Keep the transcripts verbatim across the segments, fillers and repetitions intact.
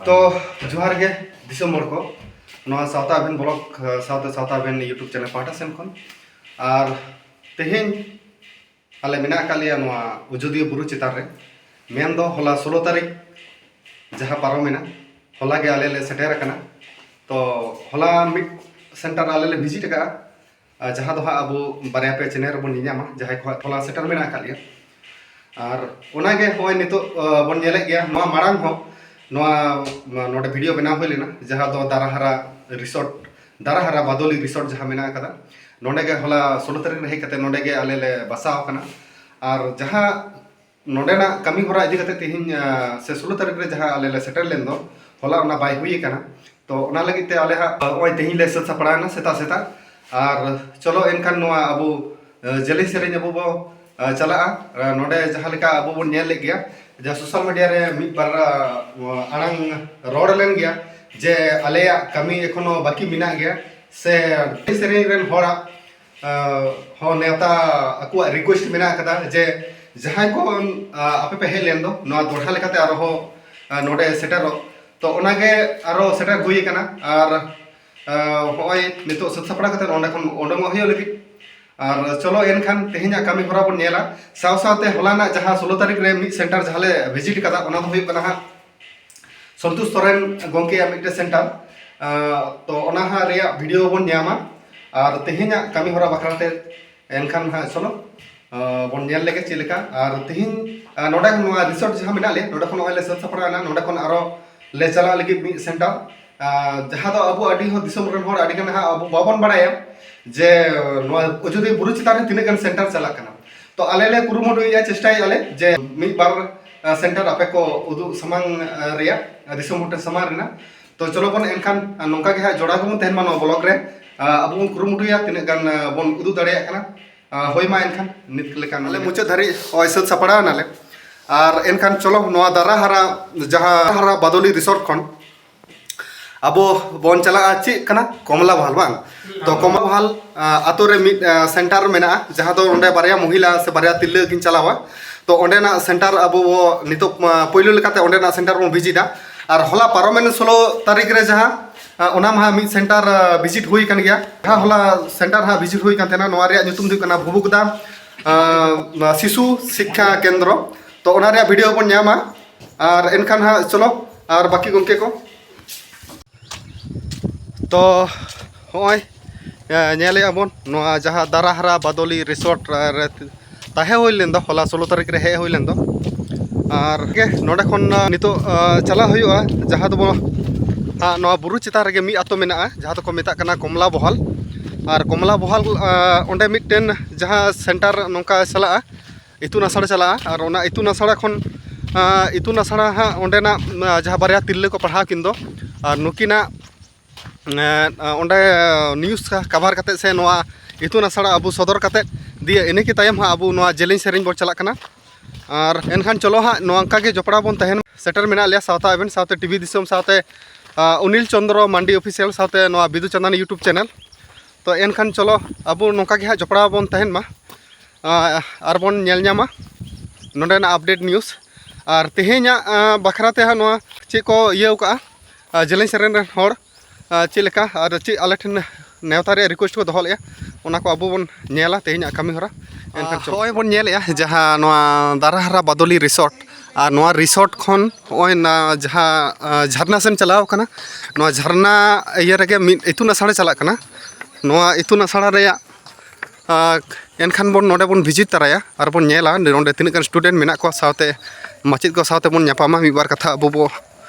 ᱛᱚ ᱡᱚᱦᱟᱨ ᱜᱮ ᱫᱤᱥᱚᱢ ᱦᱚᱲ ᱠᱚ, ᱱᱚᱣᱟ ᱥᱟᱶᱛᱟ ᱟᱵᱷᱮᱱ ᱵᱞᱚᱜ ᱥᱟᱶᱛᱮ ᱥᱟᱶᱛᱟ ᱟᱵᱷᱮᱱ YouTube ᱪᱮᱱᱮᱞ ᱯᱟᱦᱴᱟ ᱥᱮᱱ ᱠᱷᱚᱱ᱾ ᱟᱨ ᱛᱮᱦᱮᱧ ᱟᱞᱮ ᱢᱮᱱᱟᱜ ᱟᱠᱟᱫ ᱞᱮᱭᱟ ᱱᱚᱣᱟ ᱟᱡᱚᱫᱤᱭᱟᱹ ᱵᱩᱨᱩ ᱪᱮᱛᱟᱱ ᱨᱮ, ᱢᱮᱱᱫᱚ ᱦᱚᱞᱟ ᱥᱳᱞᱳ ᱛᱟᱹᱨᱤᱠᱷ ᱡᱟᱦᱟᱸ ᱯᱟᱨᱚᱢᱮᱱᱟ, ᱦᱚᱞᱟ ᱜᱮ ᱟᱞᱮ ᱞᱮ ᱥᱮᱴᱮᱨ ᱟᱠᱟᱱᱟ᱾ ᱛᱚ ᱦᱚᱞᱟ ᱢᱤᱫ ᱥᱮᱱᱴᱟᱨ ᱟᱞᱮ ᱞᱮ ᱵᱷᱤᱡᱤᱴ ᱟᱠᱟᱫᱼᱟ, ᱟᱨ ᱡᱟᱦᱟᱸ ᱫᱚ ᱦᱟᱸᱜ ᱟᱵᱚ ᱵᱟᱨᱭᱟ ᱯᱮ ᱪᱮᱱᱮᱞ ᱨᱮᱵᱚᱱ ᱧᱮᱧᱟᱢᱟ, ᱡᱟᱦᱟᱸᱭ ᱠᱚ ᱦᱟᱸᱜ ᱦᱚᱞᱟ ᱥᱮᱴᱮᱨ ᱢᱮᱱᱟᱜ ᱟᱠᱟᱫ ᱞᱮᱭᱟ᱾ ᱟᱨ ᱚᱱᱟᱜᱮ ᱱᱚᱜᱼᱚᱭ ᱱᱤᱛᱚᱜ ᱵᱚᱱ ᱧᱮᱞᱮᱫ ᱜᱮᱭᱟ, ᱱᱚᱣᱟ ᱢᱟᱲᱟᱝ ᱦᱚᱸ ᱱᱚᱣᱟ ᱱᱚᱰᱮ ᱵᱷᱤᱰᱤᱭᱳ ᱵᱮᱱᱟᱣ ᱦᱩᱭ ᱞᱮᱱᱟ, ᱡᱟᱦᱟᱸ ᱫᱚ ᱫᱟᱨᱟᱦᱟᱨᱟ ᱨᱤᱥᱚᱨᱴ, ᱫᱟᱨᱟᱦᱟᱨᱟ ᱵᱟᱫᱚᱞᱤ ᱨᱤᱥᱚᱨᱴ ᱡᱟᱦᱟᱸ ᱢᱮᱱᱟᱜ ᱟᱠᱟᱫᱟ, ᱱᱚᱰᱮ ᱜᱮ ᱦᱚᱞᱟ ᱥᱳᱞᱳ ᱛᱟᱹᱨᱤᱠᱷ ᱨᱮ ᱦᱮᱡ ᱠᱟᱛᱮ ᱱᱚᱰᱮ ᱜᱮ ᱟᱞᱮ ᱞᱮ ᱵᱟᱥᱟᱣ ᱟᱠᱟᱱᱟ᱾ ᱟᱨ ᱡᱟᱦᱟᱸ ᱱᱚᱰᱮᱱᱟᱜ ᱠᱟᱹᱢᱤ ᱦᱚᱨᱟ ᱤᱫᱤ ᱠᱟᱛᱮ ᱛᱮᱦᱮᱧ, ᱟᱸ, ᱥᱮ ᱥᱳᱞᱳ ᱛᱟᱹᱨᱤᱠᱷ ᱨᱮ ᱡᱟᱦᱟᱸ ᱟᱞᱮ ᱞᱮ ᱥᱮᱴᱮᱨ ᱞᱮᱱ ᱫᱚ, ᱦᱚᱞᱟ ᱚᱱᱟ ᱵᱟᱭ ᱦᱩᱭ ᱟᱠᱟᱱᱟ᱾ ᱛᱚ ᱚᱱᱟ ᱞᱟᱹᱜᱤᱫ ᱛᱮ ᱟᱞᱮ ᱦᱟᱸᱜ ᱱᱚᱜᱼᱚᱭ ᱛᱮᱦᱮᱧ ᱞᱮ ᱥᱟᱹᱛ ᱥᱟᱯᱲᱟᱣ ᱮᱱᱟ ᱥᱮᱛᱟᱜ ᱥᱮᱛᱟᱜ᱾ ᱟᱨ ᱪᱚᱞᱚ ᱮᱱᱠᱷᱟᱱ ᱱᱚᱣᱟ ᱟᱵᱚ, ᱟᱸ, ᱡᱟᱹᱞᱤ ᱥᱮᱨᱮᱧ ᱟᱵᱚ ᱵᱚ, ᱟᱸ, ᱪᱟᱞᱟᱜᱼᱟ᱾ ᱟᱸ, ᱱᱚᱰᱮ ᱡᱟᱦᱟᱸ ᱞᱮᱠᱟ ᱟᱵᱚ ᱵᱚᱱ ᱧᱮᱞ ᱞᱮᱫ ᱜᱮᱭᱟ, ᱡᱟᱦᱟᱸ ᱥᱳᱥᱟᱞ ᱢᱤᱰᱤᱭᱟ ᱨᱮ ᱢᱤᱫ ᱵᱟᱨ, ᱟᱸ, ᱟᱲᱟᱝ ᱨᱚᱲ ᱞᱮᱱ ᱜᱮᱭᱟ ᱡᱮ ᱟᱞᱮᱭᱟᱜ ᱠᱟᱹᱢᱤ ᱮᱠᱷᱚᱱᱳ ᱵᱟᱹᱠᱤ ᱢᱮᱱᱟᱜ ᱜᱮᱭᱟ, ᱥᱮ ᱡᱟᱹᱞᱤ ᱥᱮᱨᱮᱧ ᱨᱮᱱ ᱦᱚᱲᱟᱜ ᱟᱸ, ᱦᱚᱸ ᱱᱮᱣᱛᱟ ᱟᱠᱚᱣᱟᱜ ᱨᱤᱠᱩᱭᱮᱥᱴ ᱢᱮᱱᱟᱜ ᱟᱠᱟᱫᱟ ᱡᱮ ᱡᱟᱦᱟᱸᱭ ᱠᱚ, ᱟᱸ, ᱟᱯᱮ ᱯᱮ ᱦᱮᱡ ᱞᱮᱱ ᱫᱚ ᱱᱚᱣᱟ ᱫᱚᱲᱦᱟ ᱞᱮᱠᱟᱛᱮ ᱟᱨᱦᱚᱸ, ᱟᱸ, ᱱᱚᱰᱮ ᱥᱮᱴᱮᱨᱚᱜ᱾ ᱛᱚ ᱚᱱᱟᱜᱮ ᱟᱨᱦᱚᱸ ᱥᱮᱴᱮᱨ ᱦᱩᱭ ᱟᱠᱟᱱᱟ᱾ ᱟᱨ, ᱟᱸ, ᱦᱚᱸᱜᱼᱚᱭ ᱱᱤᱛᱚᱜ ᱥᱟᱹᱛ ᱥᱟᱯᱲᱟᱣ ᱠᱟᱛᱮ ᱱᱚᱸᱰᱮ ᱠᱷᱚᱱ ᱚᱰᱚᱝᱚᱜ ᱦᱩᱭᱩᱜ ᱞᱟᱹᱜᱤᱫ᱾ ᱟᱨ ᱪᱚᱞᱚ ᱮᱱᱠᱷᱟᱱ ᱛᱮᱦᱮᱧᱟᱜ ᱠᱟᱹᱢᱤ ᱦᱚᱨᱟ ᱵᱚᱱ ᱧᱮᱞᱟ᱾ ᱥᱟᱶ ᱥᱟᱶᱛᱮ ᱦᱚᱞᱟᱱᱟᱜ ᱡᱟᱦᱟᱸ ᱥᱳᱞᱳ ᱛᱟᱹᱨᱤᱠᱷ ᱨᱮ ᱢᱤᱫ ᱥᱮᱱᱴᱟᱨ ᱡᱟᱦᱟᱸ ᱞᱮ ᱵᱷᱤᱡᱤᱴ ᱟᱠᱟᱫᱟ, ᱚᱱᱟ ᱫᱚ ᱦᱩᱭᱩᱜ ᱠᱟᱱᱟ ᱦᱟᱸᱜ ᱥᱚᱱᱛᱳᱥ ᱥᱚᱨᱮᱱ ᱜᱚᱢᱠᱮᱭᱟᱜ ᱢᱤᱫᱴᱮᱱ ᱥᱮᱱᱴᱟᱨ᱾ ᱟᱸ, ᱛᱚ ᱚᱱᱟ ᱦᱟᱸᱜ ᱨᱮᱭᱟᱜ ᱵᱷᱤᱰᱤᱭᱳ ᱵᱚᱱ ᱧᱟᱢᱟ᱾ ᱟᱨ ᱛᱮᱦᱮᱧᱟᱜ ᱠᱟᱹᱢᱤ ᱦᱚᱨᱟ ᱵᱟᱠᱷᱨᱟ ᱛᱮ ᱮᱱᱠᱷᱟᱱ ᱦᱟᱸᱜ ᱪᱚᱞᱚ, ᱟᱸ, ᱵᱚᱱ ᱧᱮᱞ ᱞᱮᱜᱮ ᱪᱮᱫ ᱞᱮᱠᱟ᱾ ᱟᱨ ᱛᱮᱦᱮᱧ, ᱟᱸ, ᱱᱚᱰᱮ ᱱᱚᱣᱟ ᱨᱤᱥᱚᱨᱴ ᱡᱟᱦᱟᱸ ᱢᱮᱱᱟᱜ ᱞᱮᱭᱟ, ᱱᱚᱰᱮ ᱠᱷᱚᱱ ᱱᱚᱜᱼᱚᱭ ᱞᱮ ᱥᱟᱹᱛ ᱥᱟᱯᱲᱟᱣ ᱮᱱᱟ᱾ ᱱᱚᱰᱮ ᱠᱷᱚᱱ ᱟᱨᱚ ᱞᱮ ᱪᱟᱞᱟᱜ ᱞᱟᱹᱜᱤᱫ ᱢᱤᱫ ᱥᱮᱱᱴᱟᱨ, ᱟᱸ, ᱡᱟᱦᱟᱸ ᱫᱚ ᱟᱵᱚ ᱟᱹᱰᱤ ᱦᱚᱸ ᱫᱤᱥᱚᱢ ᱨᱮᱱ ᱦᱚᱲ ᱟᱹᱰᱤ ᱜᱟᱱ ᱦᱟᱸᱜ ᱟᱵᱚ ᱵᱟᱵᱚᱱ ᱵᱟᱲᱟᱭᱟ ᱡᱮ ᱱᱚᱣᱟ ᱟᱡᱚᱫᱤᱭᱟᱹ ᱵᱩᱨᱩ ᱪᱮᱛᱟᱱ ᱨᱮ ᱛᱤᱱᱟᱹᱜ ᱜᱟᱱ ᱥᱮᱱᱴᱟᱨ ᱪᱟᱞᱟᱜ ᱠᱟᱱᱟ᱾ ᱛᱚ ᱟᱞᱮ ᱞᱮ ᱠᱩᱨᱩᱢᱩᱴᱩᱭᱮᱫᱼᱟ, ᱪᱮᱥᱴᱟᱭᱮᱫᱼᱟ ᱞᱮ ᱡᱮ ᱢᱤᱫ ᱵᱟᱨ, ᱟᱸ, ᱥᱮᱱᱴᱟᱨ ᱟᱯᱮ ᱠᱚ ᱩᱫᱩᱜ ᱥᱟᱢᱟᱝ, ᱟᱸ, ᱨᱮᱭᱟᱜ, ᱟᱸ, ᱫᱤᱥᱚᱢ ᱦᱚᱲ ᱴᱷᱮᱱ ᱥᱟᱢᱟᱝ ᱨᱮᱱᱟᱜ᱾ ᱛᱚ ᱪᱚᱞᱚ ᱵᱚᱱ ᱮᱱᱠᱷᱟᱱ, ᱟᱸ, ᱱᱚᱝᱠᱟ ᱜᱮ ᱦᱟᱸᱜ ᱡᱚᱲᱟᱣ ᱜᱮᱵᱚᱱ ᱛᱟᱦᱮᱱ ᱢᱟ ᱱᱚᱣᱟ ᱵᱞᱚᱜ ᱨᱮ᱾ ᱟᱸ, ᱟᱵᱚ ᱵᱚᱱ ᱠᱩᱨᱩᱢᱩᱴᱩᱭᱟ ᱛᱤᱱᱟᱹᱜ ᱜᱟᱱ, ᱟᱸ, ᱵᱚᱱ ᱩᱫᱩᱜ ᱫᱟᱲᱮᱭᱟᱜ ᱠᱟᱱᱟ᱾ ᱟᱸ, ᱦᱳᱭ ᱢᱟ ᱮᱱᱠᱷᱟᱱ ᱱᱤᱛ ᱞᱮᱠᱟᱱ ᱟᱞᱮ ᱢᱩᱪᱟᱹᱫ ᱫᱷᱟᱹᱨᱤᱡ ᱱᱚᱜᱼᱚᱭ ᱥᱟᱹᱛ ᱥᱟᱯᱲᱟᱣ ᱮᱱᱟᱞᱮ᱾ ᱟᱨ ᱮᱱᱠᱷᱟᱱ ᱪᱚᱞᱚ ᱱᱚᱣᱟ ᱫᱟᱨᱟ ᱦᱟᱨᱟ, ᱡᱟᱦᱟᱸ ᱦᱟᱨᱟ ᱵᱟᱫᱚᱞᱤ ᱨᱤᱥᱚᱨᱴ ᱠᱷᱚᱱ ᱟᱵᱚ ᱵᱚᱱ ᱪᱟᱞᱟᱜᱼᱟ ᱪᱮᱫ ᱠᱟᱱᱟ, ᱠᱚᱢᱞᱟ ᱵᱟᱦᱟᱞ ᱵᱟᱝ? ᱛᱚ ᱠᱚᱢᱞᱟ ᱵᱟᱦᱟᱞ, ᱟᱸ, ᱟᱛᱳ ᱨᱮ ᱢᱤᱫ, ᱟᱸ, ᱥᱮᱱᱴᱟᱨ ᱢᱮᱱᱟᱜᱼᱟ, ᱡᱟᱦᱟᱸ ᱫᱚ ᱚᱸᱰᱮ ᱵᱟᱨᱭᱟ ᱢᱚᱦᱤᱞᱟ ᱥᱮ ᱵᱟᱨᱭᱟ ᱛᱤᱨᱞᱟᱹ ᱠᱤᱱ ᱪᱟᱞᱟᱣᱟ᱾ ᱛᱚ ᱚᱸᱰᱮᱱᱟᱜ ᱥᱮᱱᱴᱟᱨ ᱟᱵᱚ ᱵᱚ ᱱᱤᱛᱚᱜ, ᱟᱸ, ᱯᱳᱭᱞᱳ ᱞᱮᱠᱟᱛᱮ ᱚᱸᱰᱮᱱᱟᱜ ᱥᱮᱱᱴᱟᱨ ᱵᱚᱱ ᱵᱷᱤᱡᱤᱴᱟ᱾ ᱟᱨ ᱦᱚᱞᱟ ᱯᱟᱨᱚᱢᱮᱱ ᱥᱳᱞᱳ ᱛᱟᱹᱨᱤᱠᱷ ᱨᱮ ᱡᱟᱦᱟᱸ, ᱟᱸ, ᱚᱱᱟ ᱢᱟ ᱦᱟᱸᱜ ᱢᱤᱫ ᱥᱮᱱᱴᱟᱨ, ᱟᱸ, ᱵᱷᱤᱡᱤᱴ ᱦᱩᱭ ᱟᱠᱟᱱ ᱜᱮᱭᱟ᱾ ᱡᱟᱦᱟᱸ ᱦᱚᱞᱟ ᱥᱮᱱᱴᱟᱨ ᱦᱟᱸᱜ ᱵᱷᱤᱡᱤᱴ ᱦᱩᱭ ᱟᱠᱟᱱ ᱛᱟᱦᱮᱱᱟ, ᱱᱚᱣᱟ ᱨᱮᱭᱟᱜ ᱧᱩᱛᱩᱢ ᱫᱚ ᱦᱩᱭᱩᱜ ᱠᱟᱱᱟ ᱵᱷᱩᱵᱩᱠᱫᱟ, ᱟᱸ, ᱥᱤᱥᱩ ᱥᱤᱠᱠᱷᱟ ᱠᱮᱱᱫᱨᱚ᱾ ᱛᱚ, ᱚᱱᱟ ᱨᱮᱭᱟᱜ ᱵᱷᱤᱰᱤᱭᱳ ᱵᱚᱱ ᱧᱟᱢᱟ᱾ ᱟᱨ ᱮᱱᱠᱷᱟᱱ ᱦᱟᱸᱜ ᱪᱚᱞᱚ, ᱟᱨ ᱵᱟᱹᱠᱤ ᱜᱚᱢᱠᱮ ᱠᱚ᱾ ᱛᱚ, ᱦᱚᱸᱜᱼᱚᱭ, ᱮ, ᱧᱮᱞᱮᱜᱼᱟ ᱵᱚᱱ ᱱᱚᱣᱟ ᱡᱟᱦᱟᱸ ᱫᱟᱨᱟᱦᱟᱨᱟ ᱵᱟᱫᱚᱞᱤ ᱨᱤᱥᱚᱨᱴ ᱨᱮ ᱛᱟᱦᱮᱸ ᱦᱩᱭ ᱞᱮᱱ ᱫᱚ, ᱦᱚᱞᱟ ᱥᱳᱞᱳ ᱛᱟᱹᱨᱤᱠᱷ ᱨᱮ ᱦᱮᱡ ᱦᱩᱭ ᱞᱮᱱ ᱫᱚ᱾ ᱟᱨ ᱜᱮ ᱱᱚᱰᱮ ᱠᱷᱚᱱ, ᱟ, ᱱᱤᱛᱚᱜ, ᱟ, ᱪᱟᱞᱟᱜ ᱦᱩᱭᱩᱜᱼᱟ, ᱡᱟᱦᱟᱸ ᱫᱚᱵᱚ, ᱟ, ᱱᱚᱣᱟ ᱵᱩᱨᱩ ᱪᱮᱛᱟᱱ ᱨᱮᱜᱮ ᱢᱤᱫ ᱟᱛᱳ ᱢᱮᱱᱟᱜᱼᱟ, ᱡᱟᱦᱟᱸ ᱫᱚᱠᱚ ᱢᱮᱛᱟᱜ ᱠᱟᱱᱟ ᱠᱚᱢᱞᱟ ᱵᱚᱦᱟᱞ᱾ ᱟᱨ ᱠᱚᱢᱞᱟ ᱵᱚᱦᱟᱞ, ᱟ, ᱚᱸᱰᱮ ᱢᱤᱫᱴᱮᱱ ᱡᱟᱦᱟᱸ ᱥᱮᱱᱴᱟᱨ ᱱᱚᱝᱠᱟ ᱪᱟᱞᱟᱜᱼᱟ, ᱤᱛᱩᱱ ᱟᱥᱲᱟ ᱪᱟᱞᱟᱜᱼᱟ᱾ ᱟᱨ ᱚᱱᱟ ᱤᱛᱩᱱ ᱟᱥᱲᱟ ᱠᱷᱚᱱ, ᱟ, ᱤᱛᱩᱱ ᱟᱥᱲᱟ ᱦᱟᱸᱜ ᱚᱸᱰᱮᱱᱟᱜ, ᱟ, ᱡᱟᱦᱟᱸ ᱵᱟᱨᱭᱟ ᱛᱤᱨᱞᱟᱹ ᱠᱚ ᱯᱟᱲᱦᱟᱣ ᱠᱤᱱ ᱫᱚ, ᱟᱨ ᱱᱩᱠᱤᱱᱟᱜ, ᱮ, ᱚᱸᱰᱮ ᱱᱤᱭᱩᱡᱽ ᱠᱟᱵᱷᱟᱨ ᱠᱟᱛᱮᱫ ᱥᱮ ᱱᱚᱣᱟ ᱤᱛᱩᱱ ᱟᱥᱲᱟ ᱟᱵᱚ ᱥᱚᱫᱚᱨ ᱠᱟᱛᱮᱫ ᱫᱤᱭᱮ, ᱤᱱᱟᱹ ᱠᱤ ᱛᱟᱭᱚᱢ ᱦᱟᱸᱜ ᱟᱵᱚ ᱱᱚᱣᱟ ᱡᱮᱞᱮᱧ ᱥᱮᱨᱮᱧ ᱵᱚᱱ ᱪᱟᱞᱟᱜ ᱠᱟᱱᱟ᱾ ᱟᱨ ᱮᱱᱠᱷᱟᱱ ᱪᱚᱞᱚ ᱦᱟᱸᱜ ᱱᱚᱝᱠᱟ ᱜᱮ ᱡᱚᱯᱲᱟᱣ ᱵᱚᱱ ᱛᱟᱦᱮᱱ᱾ ᱥᱮᱴᱮᱨ ᱢᱮᱱᱟᱜ ᱞᱮᱭᱟ ᱥᱟᱶᱛᱟ ᱮᱵᱷᱮᱱ ᱥᱟᱶᱛᱮ ᱴᱤᱵᱷᱤ ᱫᱤᱥᱚᱢ ᱥᱟᱶᱛᱮ, ᱟ, ᱚᱱᱤᱞ ᱪᱚᱸᱫᱽᱨᱚ ᱢᱟᱱᱰᱤ ᱚᱯᱷᱤᱥᱤᱭᱟᱞ ᱥᱟᱶᱛᱮ ᱱᱚᱣᱟ ᱵᱤᱫᱩ ᱪᱟᱸᱫᱟᱱ YouTube ᱪᱮᱱᱮᱞ᱾ ᱛᱚ ᱮᱱᱠᱷᱟᱱ ᱪᱚᱞᱚ ᱟᱵᱚ ᱱᱚᱝᱠᱟ ᱜᱮ ᱦᱟᱸᱜ ᱡᱚᱯᱲᱟᱣ ᱵᱚᱱ ᱛᱟᱦᱮᱱ ᱢᱟ, ᱟ, ᱟᱨ ᱵᱚᱱ ᱧᱮᱞ ᱧᱟᱢᱟ ᱱᱚᱸᱰᱮᱱᱟᱜ ᱟᱯᱰᱮᱴ ᱱᱤᱭᱩᱡᱽ᱾ ᱟᱨ ᱛᱮᱦᱮᱧᱟᱜ, ᱟ, ᱵᱟᱠᱷᱨᱟ ᱛᱮ ᱦᱟᱸᱜ ᱱᱚᱣᱟ ᱪᱮᱫ ᱠᱚ ᱤᱭᱟᱹᱣ ᱠᱟᱜᱼᱟ, ᱟ, ᱡᱮᱞᱮᱧ ᱥᱮᱨᱮᱧ ᱨᱮᱱ ᱦᱚᱲ, ᱟ, ᱪᱮᱫ ᱞᱮᱠᱟ ᱟᱨ ᱪᱮᱫ ᱟᱞᱮ ᱴᱷᱮᱱ ᱱᱮᱣᱛᱟ ᱨᱮᱭᱟᱜ ᱨᱤᱠᱩᱭᱮᱥᱴ ᱠᱚ ᱫᱚᱦᱚ ᱞᱮᱫᱼᱟ, ᱚᱱᱟ ᱠᱚ ᱟᱵᱚ ᱵᱚᱱ ᱧᱮᱞᱟ ᱛᱮᱦᱮᱧᱟᱜ ᱠᱟᱹᱢᱤ ᱦᱚᱨᱟ᱾ ᱮᱱᱠᱷᱟᱱ ᱟ, ᱪᱚᱞᱚ᱾ ᱦᱚᱸᱜᱼᱚᱭ ᱵᱚᱱ ᱧᱮᱞᱮᱜᱼᱟ ᱡᱟᱦᱟᱸ ᱱᱚᱣᱟ ᱫᱟᱨᱟᱦᱟᱨᱟ ᱵᱟᱫᱚᱞᱤ ᱨᱤᱥᱚᱨᱴ, ᱟᱨ ᱱᱚᱣᱟ ᱨᱤᱥᱚᱨᱴ ᱠᱷᱚᱱ ᱦᱚᱸᱜᱼᱚᱭ ᱱᱟ ᱡᱟᱦᱟᱸ, ᱟ, ᱡᱷᱟᱨᱱᱟ ᱥᱮᱱ ᱪᱟᱞᱟᱣ ᱠᱟᱱᱟ, ᱱᱚᱣᱟ ᱡᱷᱟᱨᱱᱟ ᱤᱭᱟᱹ ᱨᱮᱜᱮ ᱢᱤᱫ ᱤᱛᱩᱱ ᱟᱥᱲᱟ ᱪᱟᱞᱟᱜ ᱠᱟᱱᱟ᱾ ᱱᱚᱣᱟ ᱤᱛᱩᱱ ᱟᱥᱲᱟ ᱨᱮᱭᱟᱜ, ᱟ, ᱮᱱᱠᱷᱟᱱ ᱵᱚᱱ ᱱᱚᱰᱮ ᱵᱚᱱ ᱵᱷᱤᱡᱤᱴ ᱛᱟᱨᱟᱭᱟ ᱟᱨ ᱵᱚᱱ ᱧᱮᱞᱟ ᱱᱚᱰᱮ ᱛᱤᱱᱟᱹᱜ ᱜᱟᱱ ᱥᱴᱩᱰᱮᱱᱴ ᱢᱮᱱᱟᱜ ᱠᱚᱣᱟ, ᱥᱟᱶᱛᱮ ᱢᱟᱪᱮᱫ ᱠᱚ ᱥᱟᱶᱛᱮ ᱵᱚᱱ ᱧᱟᱯᱟᱢᱟ, ᱢᱤᱫ ᱵᱟᱨ ᱠᱟᱛᱷᱟ ᱟᱵᱚ ᱵᱚ,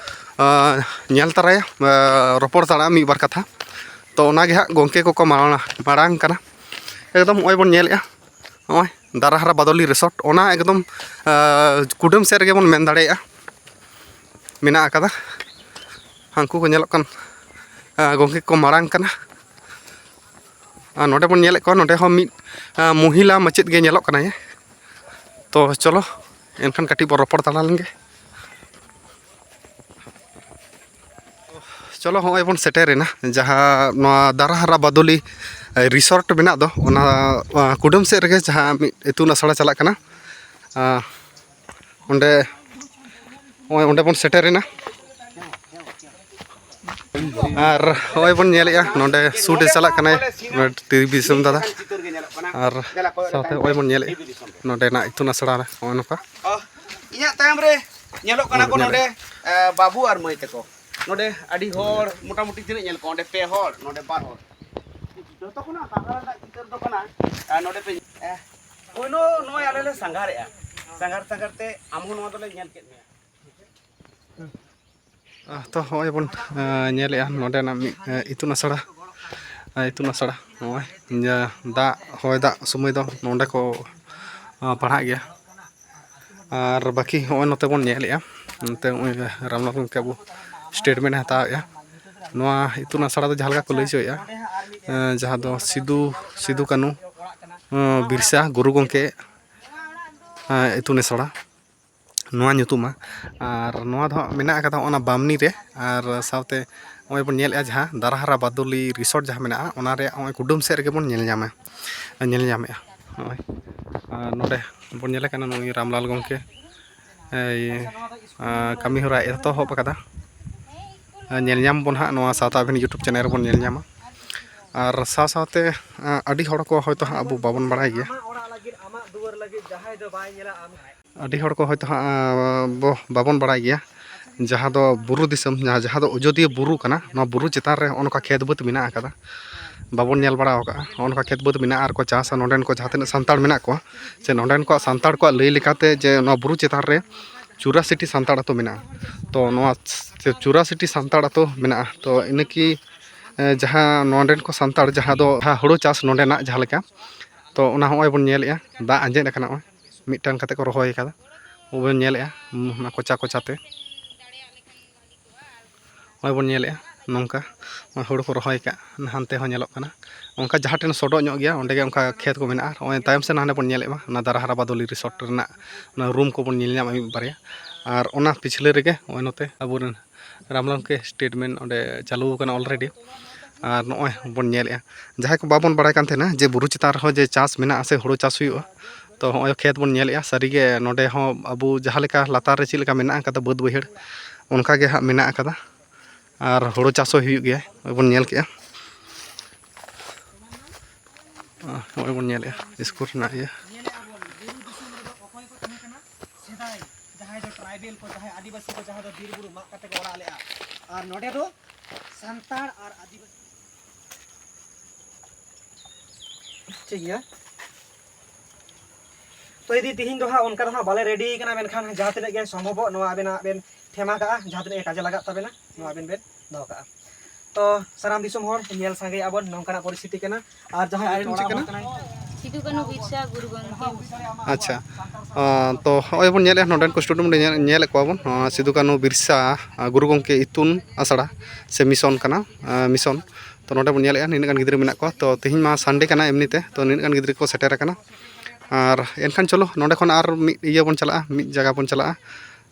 ᱟ, ᱧᱮᱞ ᱛᱟᱨᱟᱭᱟ, ᱟ, ᱨᱚᱯᱚᱲ ᱛᱟᱨᱟᱜᱼᱟ ᱢᱤᱫ ᱵᱟᱨ ᱠᱟᱛᱷᱟ᱾ ᱛᱚ ᱚᱱᱟᱜᱮ ᱦᱟᱸᱜ ᱜᱚᱢᱠᱮ ᱠᱚᱠᱚ ᱢᱟᱲᱟᱝ, ᱢᱟᱲᱟᱝ ᱠᱟᱱᱟ᱾ ᱮᱠᱫᱚᱢ ᱱᱚᱜᱼᱚᱭ ᱵᱚᱱ ᱧᱮᱞᱮᱜᱼᱟ, ᱱᱚᱜᱼᱚᱭ ᱫᱟᱨᱟᱦᱟᱨᱟ ᱵᱟᱫᱚᱞᱤ ᱨᱤᱥᱚᱨᱴ, ᱚᱱᱟ ᱮᱠᱫᱚᱢ, ᱟ, ᱠᱩᱰᱟᱹᱢ ᱥᱮᱫ ᱨᱮᱜᱮ ᱵᱚᱱ ᱢᱮᱱ ᱫᱟᱲᱮᱭᱟᱜᱼᱟ ᱢᱮᱱᱟᱜ ᱟᱠᱟᱫᱟ᱾ ᱦᱟᱱᱠᱩ ᱠᱚ ᱧᱮᱞᱚᱜ ᱠᱟᱱ, ᱟ, ᱜᱚᱢᱠᱮ ᱠᱚ ᱢᱟᱲᱟᱝ ᱠᱟᱱᱟ᱾ ᱟᱨ ᱱᱚᱰᱮ ᱵᱚᱱ ᱧᱮᱞᱮᱫ ᱠᱚᱣᱟ, ᱱᱚᱰᱮ ᱦᱚᱸ ᱢᱤᱫ, ᱟ, ᱢᱚᱦᱤᱞᱟ ᱢᱟᱪᱮᱫ ᱜᱮ ᱧᱮᱞᱚᱜ ᱠᱟᱱᱟᱭ᱾ ᱛᱚ ᱪᱚᱞᱚ ᱮᱱᱠᱷᱟᱱ ᱠᱟᱹᱴᱤᱡ ᱵᱚᱱ ᱨᱚᱯᱚᱲ ᱛᱟᱞᱟ ᱞᱮᱱᱜᱮ᱾ ᱪᱚᱞᱚ, ᱦᱚᱸᱜᱼᱚᱭ ᱵᱚᱱ ᱥᱮᱴᱮᱨᱮᱱᱟ ᱡᱟᱦᱟᱸ ᱱᱚᱣᱟ ᱫᱟᱨᱟᱦᱟᱨᱟ ᱵᱟᱫᱚᱞᱤ, ᱮ, ᱨᱤᱥᱚᱨᱴ ᱢᱮᱱᱟᱜ ᱫᱚ, ᱚᱱᱟ, ᱟ, ᱠᱩᱰᱟᱹᱢ ᱥᱮᱫ ᱨᱮᱜᱮ ᱡᱟᱦᱟᱸ ᱢᱤᱫ ᱤᱛᱩᱱ ᱟᱥᱲᱟ ᱪᱟᱞᱟᱜ ᱠᱟᱱᱟ᱾ ᱟ, ᱚᱸᱰᱮ, ᱱᱚᱜᱼᱚᱭ ᱚᱸᱰᱮ ᱵᱚᱱ ᱥᱮᱴᱮᱨᱮᱱᱟ᱾ ᱟᱨ ᱦᱚᱸᱜᱼᱚᱭ ᱵᱚᱱ ᱧᱮᱞᱮᱜᱼᱟ, ᱱᱚᱰᱮ ᱥᱩᱴ ᱮ ᱪᱟᱞᱟᱜ ᱠᱟᱱᱟᱭ ᱱᱚᱰᱮ ᱴᱤ ᱵᱤ ᱫᱤᱥᱚᱢ ᱫᱟᱫᱟ᱾ ᱟᱨ ᱥᱟᱶᱛᱮ ᱦᱚᱸᱜᱼᱚᱭ ᱵᱚᱱ ᱧᱮᱞᱮᱜᱼᱟ, ᱱᱚᱰᱮᱱᱟᱜ ᱤᱛᱩᱱ ᱟᱥᱲᱟ ᱨᱮ ᱱᱚᱜᱼᱚᱭ ᱱᱚᱝᱠᱟ᱾ ᱚ, ᱤᱧᱟᱹᱜ ᱛᱟᱭᱚᱢ ᱨᱮ ᱧᱮᱞᱚᱜ ᱠᱟᱱᱟ ᱠᱚ ᱱᱚᱰᱮ, ᱮ, ᱵᱟᱹᱵᱩ ᱟᱨ ᱢᱟᱹᱭ ᱛᱟᱠᱚ᱾ ᱱᱚᱰᱮ ᱟᱹᱰᱤ ᱦᱚᱲ, ᱢᱚᱴᱟᱢᱩᱴᱤ ᱛᱤᱱᱟᱹᱜ ᱧᱮᱞ ᱠᱚ ᱚᱸᱰᱮ? ᱯᱮ ᱦᱚᱲ, ᱱᱚᱰᱮ ᱵᱟᱨ ᱦᱚᱲ᱾ ᱡᱚᱛᱚ ᱠᱷᱚᱱᱟᱜ ᱦᱟᱦᱟᱲᱟ ᱨᱮᱱᱟᱜ ᱪᱤᱛᱟᱹᱨ ᱫᱚ ᱠᱟᱱᱟ, ᱮ, ᱱᱚᱰᱮ ᱯᱮ, ᱮ, ᱯᱳᱭᱞᱳ ᱱᱚᱜᱼᱚᱭ ᱟᱞᱮ ᱞᱮ ᱥᱟᱸᱜᱷᱟᱨᱮᱜᱼᱟ, ᱥᱟᱸᱜᱷᱟᱨ ᱥᱟᱸᱜᱷᱟᱨ ᱛᱮ ᱟᱢ ᱦᱚᱸ ᱱᱚᱣᱟ ᱫᱚᱞᱮ ᱧᱮᱞ ᱠᱮᱫ ᱢᱮᱭᱟ᱾ ᱟᱦ, ᱛᱚ ᱦᱚᱸᱜᱼᱚᱭ ᱵᱚᱱ, ᱟᱸ, ᱧᱮᱞᱮᱜᱼᱟ ᱱᱚᱰᱮᱱᱟᱜ ᱢᱤᱫ, ᱟᱸ, ᱤᱛᱩᱱ ᱟᱥᱲᱟ, ᱟᱸ, ᱤᱛᱩᱱ ᱟᱥᱲᱟ ᱱᱚᱜᱼᱚᱭ ᱡᱟ ᱫᱟᱜ, ᱦᱚᱭ ᱫᱟᱜ ᱥᱚᱢᱚᱭ ᱫᱚ ᱱᱚᱰᱮ ᱠᱚ, ᱟᱸ, ᱯᱟᱲᱦᱟᱜ ᱜᱮᱭᱟ᱾ ᱟᱨ ᱵᱟᱹᱠᱤ ᱦᱚᱸᱜᱼᱚᱭ ᱱᱚᱛᱮ ᱵᱚᱱ ᱧᱮᱞᱮᱜᱼᱟ, ᱱᱚᱛᱮ ᱱᱚᱜᱼᱚᱭ ᱨᱟᱢᱱᱟᱛᱷ ᱜᱚᱢᱠᱮ ᱟᱵᱚ statement ᱮ ᱦᱟᱛᱟᱣᱮᱜᱼᱟ᱾ ᱱᱚᱣᱟ ᱤᱛᱩᱱ ᱟᱥᱲᱟ ᱫᱚ ᱡᱟᱦᱟᱸ ᱞᱮᱠᱟ ᱠᱚ ᱞᱟᱹᱭ ᱦᱚᱪᱚᱭᱮᱜᱼᱟ, ᱟᱸ, ᱡᱟᱦᱟᱸ ᱫᱚ ᱥᱤᱫᱩ, ᱥᱤᱫᱩ ᱠᱟᱹᱱᱩ, ᱟᱸ, ᱵᱤᱨᱥᱟ ᱜᱩᱨᱩ ᱜᱚᱢᱠᱮ, ᱟᱸ, ᱤᱛᱩᱱ ᱟᱥᱲᱟ᱾ ᱱᱚᱣᱟ ᱧᱩᱛᱩᱢᱟ᱾ ᱟᱨ ᱱᱚᱣᱟ ᱫᱚ ᱦᱟᱸᱜ ᱢᱮᱱᱟᱜ ᱟᱠᱟᱫᱟ ᱚᱱᱟ ᱵᱟᱢᱱᱤ ᱨᱮ, ᱟᱨ ᱥᱟᱶᱛᱮ ᱱᱚᱜᱼᱚᱭ ᱵᱚᱱ ᱧᱮᱞᱮᱫᱼᱟ ᱡᱟᱦᱟᱸ ᱫᱟᱨᱟᱦᱟᱨᱟ ᱵᱟᱫᱚᱞᱤ resort ᱡᱟᱦᱟᱸ ᱢᱮᱱᱟᱜᱼᱟ, ᱚᱱᱟ ᱨᱮᱭᱟᱜ ᱱᱚᱜᱼᱚᱭ ᱠᱩᱰᱟᱹᱢ ᱥᱮᱫ ᱨᱮᱜᱮ ᱵᱚᱱ ᱧᱮᱞ ᱧᱟᱢᱟ, ᱧᱮᱞ ᱧᱟᱢᱮᱫᱼᱟ ᱱᱚᱜᱼᱚᱭ᱾ ᱟᱨ ᱱᱚᱰᱮ ᱵᱚᱱ ᱧᱮᱞᱮ ᱠᱟᱱᱟ ᱱᱩᱭ ᱨᱟᱢᱞᱟᱞ ᱜᱚᱢᱠᱮ ᱮᱭ, ᱟᱸ, ᱠᱟᱹᱢᱤ ᱦᱚᱨᱟ ᱮᱛᱚᱦᱚᱵ ᱟᱠᱟᱫᱟ᱾ ᱟᱸ, ᱧᱮᱞ ᱧᱟᱢ ᱵᱚᱱ ᱦᱟᱸᱜ ᱱᱚᱣᱟ ᱥᱟᱶᱛᱟ ᱟᱵᱷᱤᱱ YouTube channel ᱨᱮᱵᱚᱱ ᱧᱮᱞ ᱧᱟᱢᱟ᱾ ᱟᱨ ᱥᱟᱶ ᱥᱟᱶᱛᱮ, ᱟᱸ, ᱟᱹᱰᱤ ᱦᱚᱲ ᱠᱚ ᱦᱚᱭᱛᱳ ᱦᱟᱸᱜ ᱟᱵᱚ ᱵᱟᱵᱚᱱ ᱵᱟᱲᱟᱭ ᱜᱮᱭᱟ᱾ ᱟᱹᱰᱤ ᱦᱚᱲ ᱠᱚ ᱦᱚᱭᱛᱳ ᱦᱟᱸᱜ, ᱟᱸ, ᱵᱚ-, ᱵᱟᱵᱚᱱ ᱵᱟᱲᱟᱭ ᱜᱮᱭᱟ, ᱡᱟᱦᱟᱸ ᱫᱚ ᱵᱩᱨᱩ ᱫᱤᱥᱚᱢ, ᱡᱟᱦᱟᱸ, ᱡᱟᱦᱟᱸ ᱫᱚ ᱟᱡᱳᱫᱤᱭᱟᱹ ᱵᱩᱨᱩ ᱠᱟᱱᱟ, ᱱᱚᱣᱟ ᱵᱩᱨᱩ ᱪᱮᱛᱟᱱ ᱨᱮ ᱦᱚᱸᱜᱼᱚ ᱱᱚᱝᱠᱟ ᱠᱷᱮᱛ ᱵᱟᱹᱫᱽ ᱢᱮᱱᱟᱜ ᱟᱠᱟᱫᱟ, ᱵᱟᱵᱚᱱ ᱧᱮᱞ ᱵᱟᱲᱟ ᱟᱠᱟᱫᱼᱟ᱾ ᱦᱚᱸᱜᱼᱚ ᱱᱚᱝᱠᱟ ᱠᱷᱮᱛ ᱵᱟᱹᱫᱽ ᱢᱮᱱᱟᱜᱼᱟ ᱟᱨ ᱠᱚ ᱪᱟᱥᱟ ᱱᱚᱸᱰᱮᱱ ᱠᱚ ᱡᱟᱦᱟᱸ ᱛᱤᱱᱟᱹᱜ ᱥᱟᱱᱛᱟᱲ ᱢᱮᱱᱟᱜ ᱠᱚᱣᱟ, ᱥᱮ ᱱᱚᱸᱰᱮᱱ ᱠᱚᱣᱟᱜ ᱥᱟᱱᱛᱟᱲ ᱠᱚᱣᱟᱜ ᱞᱟᱹᱭ ᱞᱮᱠᱟᱛᱮ ᱡᱮ ᱱᱚᱣᱟ ᱵᱩᱨᱩ ᱪᱮᱛᱟᱱ ᱨᱮ ᱪᱩᱨᱟᱥᱤ ᱴᱤ ᱥᱟᱱᱛᱟᱲ ᱟᱹᱛᱩ ᱢᱮᱱᱟᱜᱼᱟ᱾ ᱛᱚ ᱱᱚᱣᱟ ᱪᱩᱨᱟᱥᱤ ᱴᱤ ᱥᱟᱱᱛᱟᱲ ᱟᱹᱛᱩ ᱢᱮᱱᱟᱜᱼᱟ᱾ ᱛᱚ ᱤᱱᱟᱹ ᱠᱤ, ᱮ, ᱡᱟᱦᱟᱸ ᱱᱚᱸᱰᱮᱱ ᱠᱚ ᱥᱟᱱᱛᱟᱲ ᱡᱟᱦᱟᱸ ᱫᱚ ᱡᱟᱦᱟᱸ ᱦᱩᱲᱩ ᱪᱟᱥ ᱱᱚᱸᱰᱮᱱᱟᱜ ᱡᱟᱦᱟᱸ ᱞᱮᱠᱟ, ᱛᱚ ᱚᱱᱟ ᱦᱚᱸᱜᱼᱚᱭ ᱵᱚᱱ ᱧᱮᱞᱮᱫᱼᱟ, ᱫᱟᱜ ᱟᱸᱡᱮᱫ ᱟᱠᱟᱱᱟ, ᱱᱚᱜᱼᱚᱭ ᱢᱤᱫᱴᱟᱝ ᱠᱟᱛᱮ ᱠᱚ ᱨᱚᱦᱚᱭ ᱟᱠᱟᱫᱟ, ᱵᱚᱱ ᱧᱮᱞᱮᱫᱼᱟ, ᱦᱩᱸ, ᱚᱱᱟ ᱠᱚᱪᱟ ᱠᱚᱪᱟ ᱛᱮ᱾ ᱱᱚᱜᱼᱚᱭ ᱵᱚᱱ ᱧᱮᱞᱮᱫᱼᱟ ᱱᱚᱝᱠᱟ, ᱱᱚᱜᱼᱚᱭ ᱦᱩᱲᱩ ᱠᱚ ᱨᱚᱦᱚᱭ ᱟᱠᱟᱫ, ᱦᱟᱱᱛᱮ ᱦᱚᱸ ᱧᱮᱞᱚᱜ ᱠᱟᱱᱟ᱾ ᱚᱱᱠᱟ ᱡᱟᱦᱟᱸ ᱴᱷᱮᱱ ᱥᱚᱰᱚᱜ ᱧᱚᱜ ᱜᱮᱭᱟ, ᱚᱸᱰᱮ ᱜᱮ ᱚᱱᱠᱟ ᱠᱷᱮᱛ ᱠᱚ ᱢᱮᱱᱟᱜᱼᱟ᱾ ᱱᱚᱜᱼᱚᱭ ᱛᱟᱭᱚᱢ ᱥᱮᱫ ᱦᱟᱸᱰᱮ ᱵᱚᱱ ᱧᱮᱞᱮᱫ ᱢᱟ, ᱚᱱᱟ ᱫᱟᱨᱟᱦᱟᱨᱟ ᱵᱟᱫᱚᱞᱤ resort ᱨᱮᱱᱟᱜ ᱚᱱᱟ room ᱠᱚᱵᱚᱱ ᱧᱮᱞ ᱧᱟᱢᱟ ᱢᱤᱫ ᱵᱟᱨᱭᱟ᱾ ᱟᱨ ᱚᱱᱟ ᱯᱤᱪᱷᱞᱟᱹ ᱨᱮᱜᱮ ᱱᱚᱜᱼᱚᱭ ᱱᱚᱛᱮ ᱟᱵᱚᱨᱮᱱ ᱨᱟᱢᱞᱟᱞ ᱜᱚᱢᱠᱮ statement ᱚᱸᱰᱮ ᱪᱟᱹᱞᱩ ᱟᱠᱟᱱᱟ already᱾ ᱟᱨ ᱱᱚᱜᱼᱚᱭ ᱵᱚᱱ ᱧᱮᱞᱮᱫᱼᱟ, ᱡᱟᱦᱟᱸᱭ ᱠᱚ ᱵᱟᱵᱚᱱ ᱵᱟᱲᱟᱭ ᱠᱟᱱ ᱛᱟᱦᱮᱱᱟ ᱡᱮ ᱵᱩᱨᱩ ᱪᱮᱛᱟᱱ ᱨᱮᱦᱚᱸ ᱡᱮ ᱪᱟᱥ ᱢᱮᱱᱟᱜᱼᱟ ᱥᱮ ᱦᱩᱲᱩ ᱪᱟᱥ ᱦᱩᱭᱩᱜᱼᱟ, ᱛᱚ ᱦᱚᱸᱜᱼᱚᱭ ᱠᱷᱮᱛ ᱵᱚᱱ ᱧᱮᱞᱮᱫᱼᱟ᱾ ᱥᱟᱹᱨᱤᱜᱮ ᱱᱚᱸᱰᱮ ᱦᱚᱸ ᱟᱵᱚ ᱡᱟᱦᱟᱸ ᱞᱮᱠᱟ ᱞᱟᱛᱟᱨ ᱨᱮ ᱪᱮᱫ ᱞᱮᱠᱟ ᱢᱮᱱᱟᱜ ᱟᱠᱟᱫᱟ ᱵᱟᱹᱫᱽ ᱵᱟᱹᱭᱦᱟᱹᱲ, ᱚᱱᱠᱟ ᱜᱮ ᱦᱟᱸᱜ ᱢᱮᱱᱟᱜ ᱟᱠᱟᱫᱟ᱾ ᱟᱨ ᱦᱳᱲᱳ ᱪᱟᱥ ᱦᱚᱸ ᱦᱩᱭᱩᱜ ᱜᱮᱭᱟ, ᱱᱚᱜᱼᱚᱭ ᱵᱚᱱ ᱧᱮᱞ ᱠᱮᱜᱼᱟ᱾ ᱱᱚᱜᱼᱚᱭ ᱵᱚᱱ ᱧᱮᱞᱮᱜᱼᱟ ᱥᱠᱩᱞ ᱨᱮᱱᱟᱜ ᱤᱭᱟᱹ᱾ ᱧᱮᱞᱮᱜᱼᱟ ᱵᱚᱱ, ᱵᱩᱨᱩ ᱫᱤᱥᱚᱢ ᱨᱮᱫᱚ ᱚᱠᱚᱭ ᱠᱚ ᱛᱟᱦᱮᱸ ᱠᱟᱱᱟ? ᱥᱮᱫᱟᱭ ᱡᱟᱦᱟᱸᱭ ᱫᱚ ᱴᱨᱟᱭᱵᱮᱞ ᱠᱚ, ᱡᱟᱦᱟᱸᱭ ᱟᱹᱫᱤᱵᱟᱹᱥᱤ ᱠᱚ, ᱡᱟᱦᱟᱸ ᱫᱚ ᱵᱤᱨ ᱵᱩᱨᱩ ᱢᱟᱜ ᱠᱟᱛᱮ ᱠᱚ ᱚᱲᱟᱜ ᱞᱮᱜᱼᱟ᱾ ᱟᱨ ᱱᱚᱰᱮ ᱫᱚ ᱥᱟᱱᱛᱟᱲ ᱟᱨ ᱟᱹᱫᱤᱵᱟᱹᱥᱤ᱾ ᱴᱷᱤᱠ ᱜᱮᱭᱟ᱾ ᱛᱚ ᱫᱤᱫᱤ, ᱛᱤᱦᱤᱧ ᱫᱚ ᱦᱟᱸᱜ ᱚᱱᱠᱟ ᱫᱚ ᱦᱟᱸᱜ ᱵᱟᱞᱮ ᱨᱮᱰᱤ ᱠᱟᱱᱟ, ᱢᱮᱱᱠᱷᱟᱱ ᱡᱟᱦᱟᱸ ᱛᱤᱱᱟᱹᱜ ᱜᱮ ᱥᱚᱢᱵᱷᱚᱵᱚᱜ, ᱱᱚᱣᱟ ᱟᱵᱮᱱᱟᱜ ᱵᱮᱱ ᱴᱷᱮᱢᱟ ᱠᱟᱜᱼᱟ, ᱡᱟᱦᱟᱸ ᱛᱤᱱᱟᱹᱜ ᱜᱮ ᱠᱟᱡᱮ ᱞᱟᱜᱟᱜ ᱛᱟᱵᱮᱱᱟ, ᱱᱚᱣᱟ ᱟᱵᱮᱱ ᱵᱮᱱ ᱫᱚᱦᱚ ᱠᱟᱜᱼᱟ᱾ ᱛᱚ ᱥᱟᱱᱟᱢ ᱫᱤᱥᱚᱢ ᱦᱚᱲ ᱧᱮᱞ ᱥᱟᱸᱜᱮᱭᱟᱜᱼᱟ ᱵᱚᱱ, ᱱᱚᱝᱠᱟᱱᱟᱜ ᱯᱚᱨᱤᱥᱛᱷᱤᱛᱤ ᱠᱟᱱᱟ᱾ ᱟᱨ ᱡᱟᱦᱟᱸᱭ ᱟᱭᱳ ᱪᱮᱫ ᱠᱟᱱᱟ? ᱥᱤᱫᱩ ᱠᱟᱹᱱᱦᱩ ᱵᱤᱨᱥᱟ ᱜᱩᱨᱩ ᱜᱚᱢᱠᱮ᱾ ᱟᱪᱪᱷᱟ᱾ ᱟᱸ, ᱛᱚ ᱦᱚᱸᱜᱼᱚᱭ ᱵᱚᱱ ᱧᱮᱞᱮᱫᱼᱟ, ᱱᱚᱰᱮᱱ ᱠᱚ student ᱵᱚᱱ ᱧᱮᱞ, ᱧᱮᱞᱮᱫ ᱠᱚᱣᱟ ᱵᱚᱱ, ᱱᱚᱣᱟ ᱥᱤᱫᱩ ᱠᱟᱹᱱᱦᱩ ᱵᱤᱨᱥᱟ, ᱟᱸ, ᱜᱩᱨᱩ ᱜᱚᱢᱠᱮ ᱤᱛᱩᱱ ᱟᱥᱲᱟ ᱥᱮ mission ᱠᱟᱱᱟ, ᱟᱸ, mission᱾ ᱛᱚ ᱱᱚᱰᱮ ᱵᱚᱱ ᱧᱮᱞᱮᱫᱼᱟ ᱱᱤᱱᱟᱹᱜ ᱜᱟᱱ ᱜᱤᱫᱽᱨᱟᱹ ᱢᱮᱱᱟᱜ ᱠᱚᱣᱟ᱾ ᱛᱚ ᱛᱮᱦᱮᱧ ᱢᱟ Sunday ᱠᱟᱱᱟ, ᱮᱢᱱᱤ ᱛᱮ ᱛᱚ ᱱᱤᱱᱟᱹᱜ ᱜᱟᱱ ᱜᱤᱫᱽᱨᱟᱹ ᱠᱚ ᱥᱮᱴᱮᱨ ᱟᱠᱟᱱᱟ᱾ ᱟᱨ ᱮᱱᱠᱷᱟᱱ ᱪᱚᱞᱚ ᱱᱚᱰᱮ ᱠᱷᱚᱱ ᱟᱨ ᱢᱤᱫ ᱤᱭᱟᱹ ᱵᱚᱱ ᱪᱟᱞᱟᱜᱼᱟ, ᱢᱤᱫ ᱡᱟᱭᱜᱟ ᱵᱚᱱ ᱪᱟᱞᱟᱜᱼᱟ,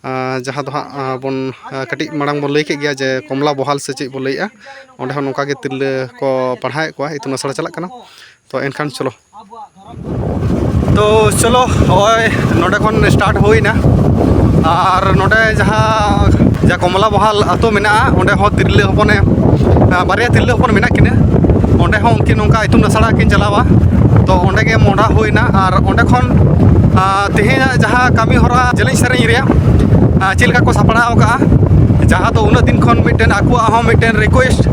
ᱟᱸ, ᱡᱟᱦᱟᱸ ᱫᱚ ᱦᱟᱸᱜ, ᱟᱸ, ᱵᱚᱱ, ᱟᱸ, ᱠᱟᱹᱴᱤᱡ ᱢᱟᱲᱟᱝ ᱵᱚᱱ ᱞᱟᱹᱭ ᱠᱮᱫ ᱜᱮᱭᱟ ᱡᱮ ᱠᱚᱢᱞᱟ ᱵᱚᱦᱟᱞ ᱥᱮ ᱪᱮᱫ ᱵᱚᱱ ᱞᱟᱹᱭᱮᱫᱼᱟ, ᱚᱸᱰᱮ ᱦᱚᱸ ᱱᱚᱝᱠᱟ ᱜᱮ ᱛᱤᱨᱞᱟᱹ ᱠᱚ ᱯᱟᱲᱦᱟᱣᱮᱫ ᱠᱚᱣᱟ, ᱤᱛᱩᱱ ᱟᱥᱲᱟ ᱪᱟᱞᱟᱜ ᱠᱟᱱᱟ᱾ ᱛᱚ ᱮᱱᱠᱷᱟᱱ ᱪᱚᱞᱚ᱾ ᱛᱚ ᱪᱚᱞᱚ, ᱦᱚᱸᱜᱼᱚᱭ ᱱᱚᱰᱮ ᱠᱷᱚᱱ start ᱦᱩᱭᱱᱟ᱾ ᱟᱨ ᱱᱚᱰᱮ ᱡᱟᱦᱟᱸ, ᱡᱟᱦᱟᱸ ᱠᱚᱢᱞᱟ ᱵᱚᱦᱟᱞ ᱟᱹᱛᱩ ᱢᱮᱱᱟᱜᱼᱟ, ᱚᱸᱰᱮ ᱦᱚᱸ ᱛᱤᱨᱞᱟᱹ ᱦᱚᱯᱚᱱᱮ, ᱟᱸ, ᱵᱟᱨᱭᱟ ᱛᱤᱨᱞᱟᱹ ᱦᱚᱯᱚᱱ ᱢᱮᱱᱟᱜ ᱠᱤᱱᱟᱹ᱾ ᱚᱸᱰᱮ ᱦᱚᱸ ᱩᱱᱠᱤᱱ ᱱᱚᱝᱠᱟ ᱤᱛᱩᱱ ᱟᱥᱲᱟ ᱠᱤᱱ ᱪᱟᱞᱟᱣᱟ᱾ ᱛᱚ ᱚᱸᱰᱮ ᱜᱮ ᱢᱚᱦᱰᱟ ᱦᱩᱭᱱᱟ᱾ ᱟᱨ ᱚᱸᱰᱮ ᱠᱷᱚᱱ, ᱟᱸ, ᱛᱮᱦᱮᱧᱟᱜ ᱡᱟᱦᱟᱸ ᱠᱟᱹᱢᱤ ᱦᱚᱨᱟ ᱡᱮᱞᱮᱧ ᱥᱮᱨᱮᱧ ᱨᱮᱭᱟᱜ, ᱟᱸ, ᱪᱮᱫ ᱞᱮᱠᱟ ᱠᱚ ᱥᱟᱯᱲᱟᱣ ᱠᱟᱜᱼᱟ, ᱡᱟᱦᱟᱸ ᱫᱚ ᱩᱱᱟᱹᱜ ᱫᱤᱱ ᱠᱷᱚᱱ ᱢᱤᱫᱴᱮᱱ ᱟᱠᱚᱣᱟᱜ ᱦᱚᱸ ᱢᱤᱫᱴᱮᱱ request,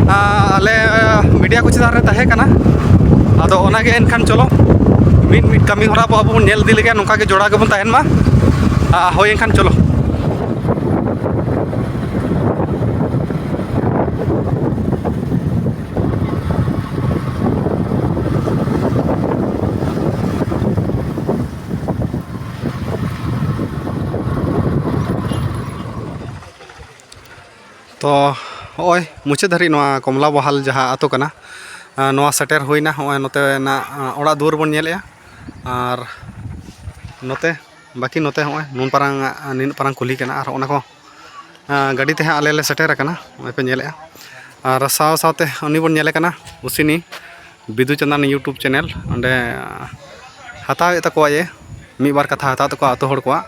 ᱟᱸ, ᱟᱞᱮ, ᱟᱸ, media ᱠᱚ ᱪᱮᱛᱟᱱ ᱨᱮ ᱛᱟᱦᱮᱸ ᱠᱟᱱᱟ᱾ ᱟᱫᱚ ᱚᱱᱟᱜᱮ ᱮᱱᱠᱷᱟᱱ ᱪᱚᱞᱚ ᱢᱤᱫ ᱢᱤᱫ ᱠᱟᱹᱢᱤ ᱦᱚᱨᱟ ᱵᱚ ᱟᱵᱚ ᱵᱚᱱ ᱧᱮᱞ ᱤᱫᱤ ᱞᱮᱜᱮ, ᱱᱚᱝᱠᱟ ᱜᱮ ᱡᱚᱲᱟᱣ ᱜᱮᱵᱚᱱ ᱛᱟᱦᱮᱱ ᱢᱟ᱾ ᱟᱸ, ᱦᱳᱭ ᱮᱱᱠᱷᱟᱱ ᱪᱚᱞᱚ᱾ ᱛᱚ ᱦᱚᱸᱜᱼᱚᱭ ᱢᱩᱪᱟᱹᱫ ᱫᱷᱟᱹᱨᱤᱡ ᱱᱚᱣᱟ ᱠᱚᱢᱞᱟ ᱵᱚᱦᱟᱞ ᱡᱟᱦᱟᱸ ᱟᱛᱳ ᱠᱟᱱᱟ, ᱟᱸ, ᱱᱚᱣᱟ ᱥᱮᱴᱮᱨ ᱦᱩᱭᱱᱟ᱾ ᱦᱚᱸᱜᱼᱚᱭ ᱱᱚᱛᱮᱱᱟᱜ, ᱟᱸ, ᱚᱲᱟᱜ ᱫᱩᱣᱟᱹᱨ ᱵᱚᱱ ᱧᱮᱞᱮᱜᱼᱟ᱾ ᱟᱨ ᱱᱚᱛᱮ, ᱵᱟᱹᱠᱤ ᱱᱚᱛᱮ ᱦᱚᱸᱜᱼᱚᱭ ᱱᱩᱱ ᱯᱟᱨᱟᱝ, ᱟᱸ, ᱱᱤᱱᱟᱹᱜ ᱯᱟᱨᱟᱝ ᱠᱩᱞᱦᱤ ᱠᱟᱱᱟ᱾ ᱟᱨ ᱚᱱᱟ ᱠᱚ, ᱟᱸ, ᱜᱟᱹᱰᱤ ᱛᱮ ᱦᱟᱸᱜ ᱟᱞᱮ ᱞᱮ ᱥᱮᱴᱮᱨ ᱟᱠᱟᱱᱟ, ᱱᱚᱜᱼᱚᱭ ᱯᱮ ᱧᱮᱞᱮᱜᱼᱟ᱾ ᱟᱨ ᱥᱟᱶ ᱥᱟᱶᱛᱮ ᱩᱱᱤ ᱵᱚᱱ ᱧᱮᱞᱮ ᱠᱟᱱᱟ ᱩᱥᱤᱱᱤ ᱵᱤᱫᱩ ᱪᱟᱸᱫᱟᱱ YouTube channel, ᱚᱸᱰᱮ, ᱟᱸ, ᱦᱟᱛᱟᱣᱮᱫ ᱛᱟᱠᱚᱣᱟ ᱡᱮ ᱢᱤᱫ ᱵᱟᱨ ᱠᱟᱛᱷᱟ ᱦᱟᱛᱟᱣ ᱛᱟᱠᱚᱣᱟ ᱟᱛᱳ ᱦᱚᱲ ᱠᱚᱣᱟᱜ᱾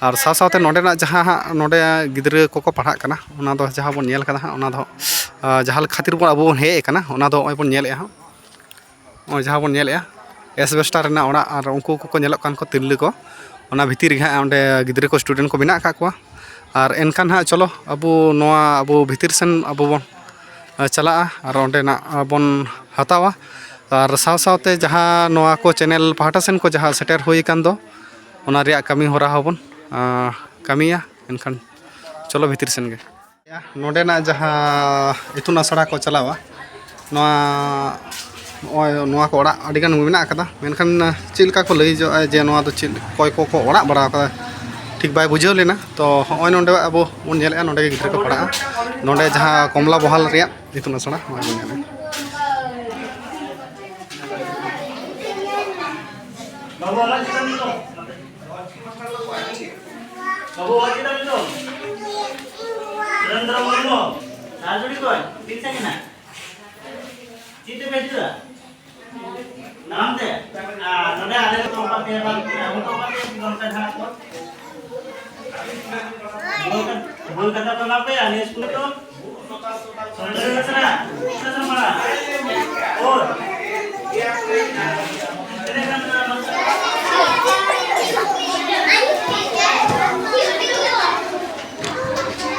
ᱟᱨ ᱥᱟᱶ ᱥᱟᱶᱛᱮ ᱱᱚᱸᱰᱮᱱᱟᱜ ᱡᱟᱦᱟᱸ ᱦᱟᱸᱜ ᱱᱚᱸᱰᱮ ᱜᱤᱫᱽᱨᱟᱹ ᱠᱚᱠᱚ ᱯᱟᱲᱦᱟᱜ ᱠᱟᱱᱟ, ᱚᱱᱟ ᱫᱚ ᱡᱟᱦᱟᱸ ᱵᱚᱱ ᱧᱮᱞ ᱠᱟᱫᱟ ᱦᱟᱸᱜ, ᱚᱱᱟ ᱫᱚ ᱡᱟᱦᱟᱸ ᱠᱷᱟᱹᱛᱤᱨ ᱵᱚᱱ ᱟᱵᱚ ᱵᱚᱱ ᱦᱮᱡ ᱟᱠᱟᱱᱟ, ᱚᱱᱟ ᱫᱚ ᱱᱚᱜᱼᱚᱭ ᱵᱚᱱ ᱧᱮᱞᱮᱫᱼᱟ ᱦᱟᱸᱜ᱾ ᱱᱚᱜᱼᱚᱭ ᱡᱟᱦᱟᱸ ᱵᱚᱱ ᱧᱮᱞᱮᱫᱼᱟ, ᱮᱥᱵᱮᱥᱴᱟᱨ ᱨᱮᱱᱟᱜ ᱚᱲᱟᱜ, ᱟᱨ ᱩᱱᱠᱩ ᱠᱚᱠᱚ ᱧᱮᱞᱚᱜ ᱠᱟᱱ ᱠᱚ ᱛᱤᱨᱞᱟᱹ ᱠᱚ, ᱚᱱᱟ ᱵᱷᱤᱛᱤᱨ ᱨᱮᱜᱮ ᱦᱟᱸᱜ ᱚᱸᱰᱮ ᱜᱤᱫᱽᱨᱟᱹ ᱠᱚ, ᱥᱴᱩᱰᱮᱱᱴ ᱠᱚ ᱢᱮᱱᱟᱜ ᱟᱠᱟᱫ ᱠᱚᱣᱟ᱾ ᱟᱨ ᱮᱱᱠᱷᱟᱱ ᱦᱟᱸᱜ ᱪᱚᱞᱚ ᱟᱵᱚ ᱱᱚᱣᱟ ᱟᱵᱚ ᱵᱷᱤᱛᱤᱨ ᱥᱮᱱ ᱟᱵᱚ ᱵᱚᱱ ᱪᱟᱞᱟᱜᱼᱟ ᱟᱨ ᱚᱸᱰᱮᱱᱟᱜ ᱵᱚᱱ ᱦᱟᱛᱟᱣᱟ᱾ ᱟᱨ ᱥᱟᱶ ᱥᱟᱶᱛᱮ ᱡᱟᱦᱟᱸ ᱱᱚᱣᱟ ᱠᱚ ᱪᱮᱱᱮᱞ ᱯᱟᱦᱴᱟ ᱥᱮᱱ ᱠᱚ ᱡᱟᱦᱟᱸ ᱥᱮᱴᱮᱨ ᱦᱩᱭ ᱟᱠᱟᱱ ᱫᱚ, ᱚᱱᱟ ᱨᱮᱭᱟᱜ ᱠᱟᱹᱢᱤ ᱦᱚᱨᱟ ᱦᱚᱸᱵᱚᱱ ᱠᱟᱹᱢᱤᱭᱟ᱾ ᱮᱱᱠᱷᱟᱱ ᱪᱚᱞᱚ ᱵᱷᱤᱛᱤᱨ ᱥᱮᱱ ᱜᱮ᱾ ᱱᱚᱰᱮᱱᱟᱜ ᱡᱟᱦᱟᱸ ᱤᱛᱩᱱ ᱟᱥᱲᱟ ᱠᱚ ᱪᱟᱞᱟᱣᱟ, ᱱᱚᱣᱟ ᱱᱚᱜᱼᱚᱭ ᱱᱚᱣᱟ ᱠᱚ ᱚᱲᱟᱜ ᱟᱹᱰᱤᱜᱟᱱ ᱢᱮᱱᱟᱜ ᱟᱠᱟᱫᱟ, ᱢᱮᱱᱠᱷᱟᱱ ᱪᱮᱫ ᱞᱮᱠᱟ ᱠᱚ ᱞᱟᱹᱭ ᱡᱚᱜᱼᱟ ᱡᱮ ᱱᱚᱣᱟ ᱫᱚ ᱪᱮᱫ, ᱚᱠᱚᱭ ᱠᱚᱠᱚ ᱚᱲᱟᱜ ᱵᱟᱲᱟ ᱟᱠᱟᱫᱟ, ᱴᱷᱤᱠ ᱵᱟᱭ ᱵᱩᱡᱷᱟᱹᱣ ᱞᱮᱱᱟ᱾ ᱛᱚ ᱦᱚᱸᱜᱼᱚᱭ ᱱᱚᱰᱮ ᱟᱵᱚ ᱵᱚᱱ ᱧᱮᱞᱮᱫᱼᱟ, ᱱᱚᱰᱮ ᱜᱮ ᱜᱤᱫᱽᱨᱟᱹ ᱠᱚ ᱯᱟᱲᱦᱟᱜᱼᱟ᱾ ᱱᱚᱰᱮ ᱡᱟᱦᱟᱸ ᱠᱚᱢᱞᱟ ᱵᱚᱦᱟᱞ ᱨᱮᱭᱟᱜ ᱤᱛᱩᱱ ᱟᱥᱲᱟ, ᱱᱚᱣᱟ ᱵᱚᱱ ᱧᱮᱞᱮᱫᱼᱟ᱾ ᱵᱟᱹᱵᱩ, ᱚᱞ ᱠᱮᱫᱟᱢ ᱱᱤᱛᱚᱜ? ᱥᱩᱨᱮᱱᱫᱨᱚ ᱢᱩᱨᱢᱩ, ᱥᱟᱦᱟᱡᱩᱲᱤ ᱠᱷᱚᱱ, ᱛᱤᱱ ᱥᱟᱺᱜᱤᱧ ᱱᱟ? ᱪᱮᱫ ᱛᱮᱯᱮ ᱦᱤᱡᱩᱜᱼᱟ? ᱛᱟᱲᱟᱢ ᱛᱮ? ᱟᱨ ᱱᱚᱰᱮ ᱟᱞᱮ ᱫᱚ ᱚᱠᱟ ᱛᱮ ᱵᱟᱝ, ᱚᱠᱟ ᱛᱮ ᱵᱟᱝ ᱯᱮ ᱦᱟᱸᱜ ᱠᱚ? ᱵᱳᱭ ᱠᱷᱟᱛᱟ ᱯᱮ ᱮᱢᱟ ᱯᱮᱭᱟ, ᱱᱤᱭᱟᱹ ᱥᱠᱩᱞ ᱨᱮᱫᱚ? ᱥᱚᱨᱠᱟᱨᱤ ᱟᱥᱲᱟ, ᱟᱥᱲᱟ ᱢᱟᱲᱟᱝ᱾ ᱳᱭ᱾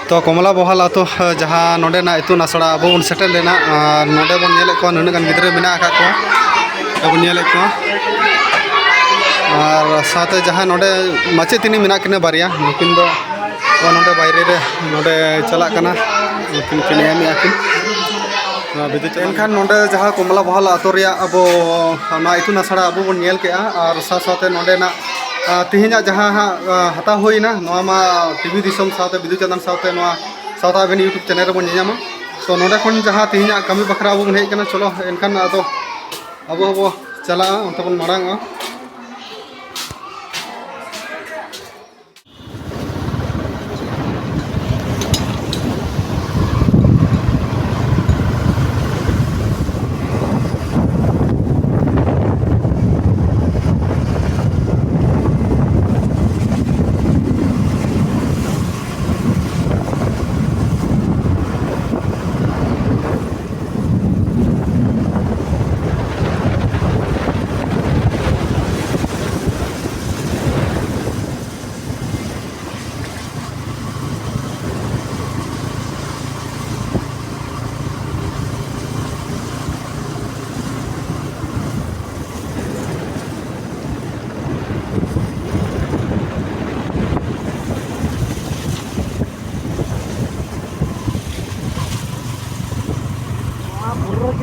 ᱛᱚ ᱠᱚᱢᱞᱟ ᱵᱚᱦᱟᱞ ᱟᱛᱳ, ᱡᱟᱦᱟᱸ ᱱᱚᱰᱮᱱᱟᱜ ᱤᱛᱩᱱ ᱟᱥᱲᱟ ᱟᱵᱚ ᱵᱚᱱ ᱥᱮᱴᱮᱨ ᱞᱮᱱᱟ, ᱟᱨ ᱱᱚᱰᱮ ᱵᱚᱱ ᱧᱮᱞᱮᱫ ᱠᱚᱣᱟ ᱱᱩᱱᱟᱹᱜ ᱜᱟᱱ ᱜᱤᱫᱽᱨᱟᱹ ᱢᱮᱱᱟᱜ ᱟᱠᱟᱫ ᱠᱚᱣᱟ᱾ ᱟᱵᱚ ᱧᱮᱞᱮᱫ ᱠᱚᱣᱟ, ᱟᱨ ᱥᱟᱶᱛᱮ ᱡᱟᱦᱟᱸᱭ ᱱᱚᱰᱮ ᱢᱟᱪᱮᱛᱟᱹᱱᱤ ᱢᱮᱱᱟᱜ ᱠᱤᱱᱟᱹ ᱵᱟᱨᱭᱟ, ᱱᱩᱠᱤᱱ ᱫᱚ ᱱᱚᱰᱮ ᱵᱟᱭᱨᱮ ᱨᱮ ᱱᱚᱰᱮ ᱪᱟᱞᱟᱜ ᱠᱟᱱᱟ, ᱱᱩᱠᱤᱱ ᱠᱤᱱ ᱮᱢᱮᱜᱼᱟ ᱠᱤᱱ᱾ ᱱᱚᱣᱟ ᱵᱤᱫᱩ ᱪᱟᱸᱫᱟᱱ ᱮᱱᱠᱷᱟᱱ ᱱᱚᱰᱮ ᱡᱟᱦᱟᱸ ᱠᱚᱢᱞᱟ ᱵᱚᱦᱟᱞ ᱟᱛᱳ ᱨᱮᱭᱟᱜ ᱟᱵᱚ ᱱᱚᱣᱟ ᱤᱛᱩᱱ ᱟᱥᱲᱟ ᱟᱵᱚ ᱵᱚᱱ ᱧᱮᱞ ᱠᱮᱜᱼᱟ, ᱟᱨ ᱥᱟᱶ ᱥᱟᱶᱛᱮ ᱱᱚᱰᱮᱱᱟᱜ, ᱟᱨ ᱛᱮᱦᱮᱧᱟᱜ ᱡᱟᱦᱟᱸ ᱦᱟᱸᱜ, ᱟᱨ ᱦᱟᱛᱟᱣ ᱦᱩᱭᱱᱟ, ᱱᱚᱣᱟ ᱢᱟ ᱴᱤᱵᱷᱤ ᱫᱤᱥᱚᱢ ᱥᱟᱶᱛᱮ ᱵᱤᱫᱩ ᱪᱟᱸᱫᱟᱱ ᱥᱟᱶᱛᱮ ᱱᱚᱣᱟ ᱥᱟᱶᱛᱟ ᱟᱵᱮᱱ YouTube ᱪᱮᱱᱮᱞ ᱨᱮᱵᱚᱱ ᱧᱮᱧᱟᱢᱟ᱾ ᱛᱚ ᱱᱚᱰᱮ ᱠᱷᱚᱱ ᱡᱟᱦᱟᱸ ᱛᱮᱦᱮᱧᱟᱜ ᱠᱟᱹᱢᱤ ᱵᱟᱠᱷᱨᱟ ᱟᱵᱚ ᱵᱚᱱ ᱦᱮᱡ ᱟᱠᱟᱱᱟ, ᱪᱚᱞᱚ ᱮᱱᱠᱷᱟᱱ ᱟᱫᱚ ᱟᱵᱚ ᱦᱚᱸᱵᱚ ᱪᱟᱞᱟᱜᱼᱟ, ᱚᱱᱛᱮ ᱵᱚᱱ ᱢᱟᱲᱟᱝ ᱚᱜᱼᱟ᱾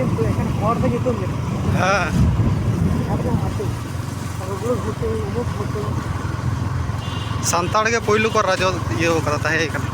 ᱮᱠᱷᱟᱱ ᱦᱚᱲ ᱫᱚ ᱧᱩᱛᱩᱢ ᱜᱮ᱾ ᱦᱮᱸ᱾ ᱟᱨ ᱫᱚ ᱟᱹᱛᱩ᱾ ᱨᱩᱜᱽᱲᱩ ᱜᱷᱩᱴᱩ, ᱩᱢᱩᱠ ᱜᱷᱩᱴᱩ᱾ ᱥᱟᱱᱛᱟᱲ ᱜᱮ ᱯᱳᱭᱞᱳ ᱠᱚ ᱨᱟᱡᱽ ᱤᱭᱟᱹ ᱠᱟᱫᱟ, ᱛᱟᱦᱮᱸ ᱠᱟᱱᱟ᱾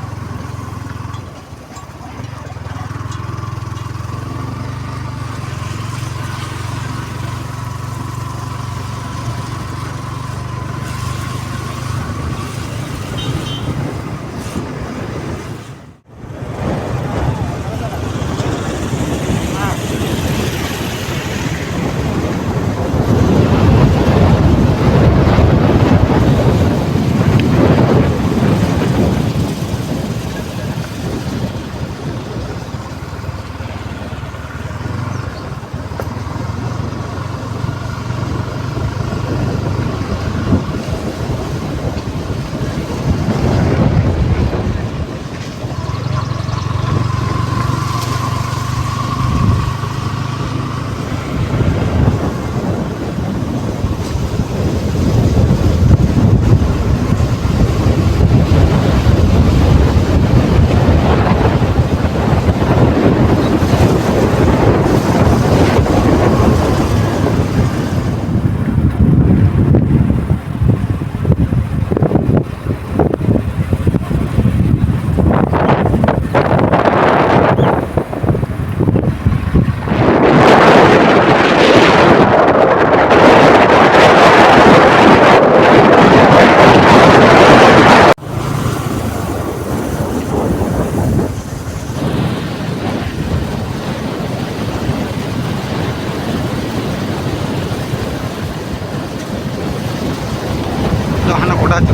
ᱫᱚ ᱦᱟᱱᱟ ᱜᱚᱰᱟ ᱪᱚ᱾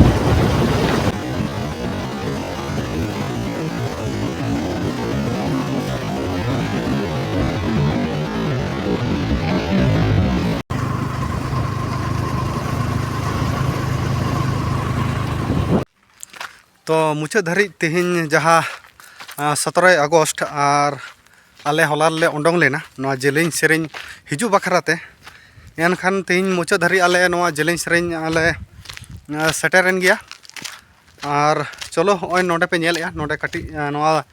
ᱛᱚ, ᱢᱩᱪᱟᱹᱫ ᱫᱷᱟᱹᱨᱤᱡ ᱛᱮᱦᱮᱧ ᱡᱟᱦᱟᱸ, ᱟᱸ, ᱥᱚᱛᱨᱚᱭ ᱟᱜᱚᱥᱴ ᱟᱨ ᱟᱞᱮ ᱦᱚᱞᱟ ᱨᱮᱞᱮ ᱩᱰᱩᱝ ᱞᱮᱱᱟ ᱱᱚᱣᱟ ᱡᱮᱞᱮᱧ ᱥᱮᱨᱮᱧ ᱦᱤᱡᱩᱜ ᱵᱟᱠᱷᱨᱟ ᱛᱮ᱾ ᱮᱱᱠᱷᱟᱱ ᱛᱮᱦᱮᱧ ᱢᱩᱪᱟᱹᱫ ᱫᱷᱟᱹᱨᱤᱡ ᱟᱞᱮ ᱱᱚᱣᱟ ᱡᱮᱞᱮᱧ ᱥᱮᱨᱮᱧ ᱟᱞᱮ, ᱟᱸ, ᱥᱮᱴᱮᱨᱮᱱ ᱜᱮᱭᱟ᱾ ᱟᱨ ᱪᱚᱞᱚ, ᱦᱚᱸᱜᱼᱚᱭ ᱱᱚᱰᱮ ᱯᱮ ᱧᱮᱞᱮᱜᱼᱟ, ᱱᱚᱰᱮ ᱠᱟᱹᱴᱤᱡ, ᱟᱸ, ᱱᱚᱣᱟ,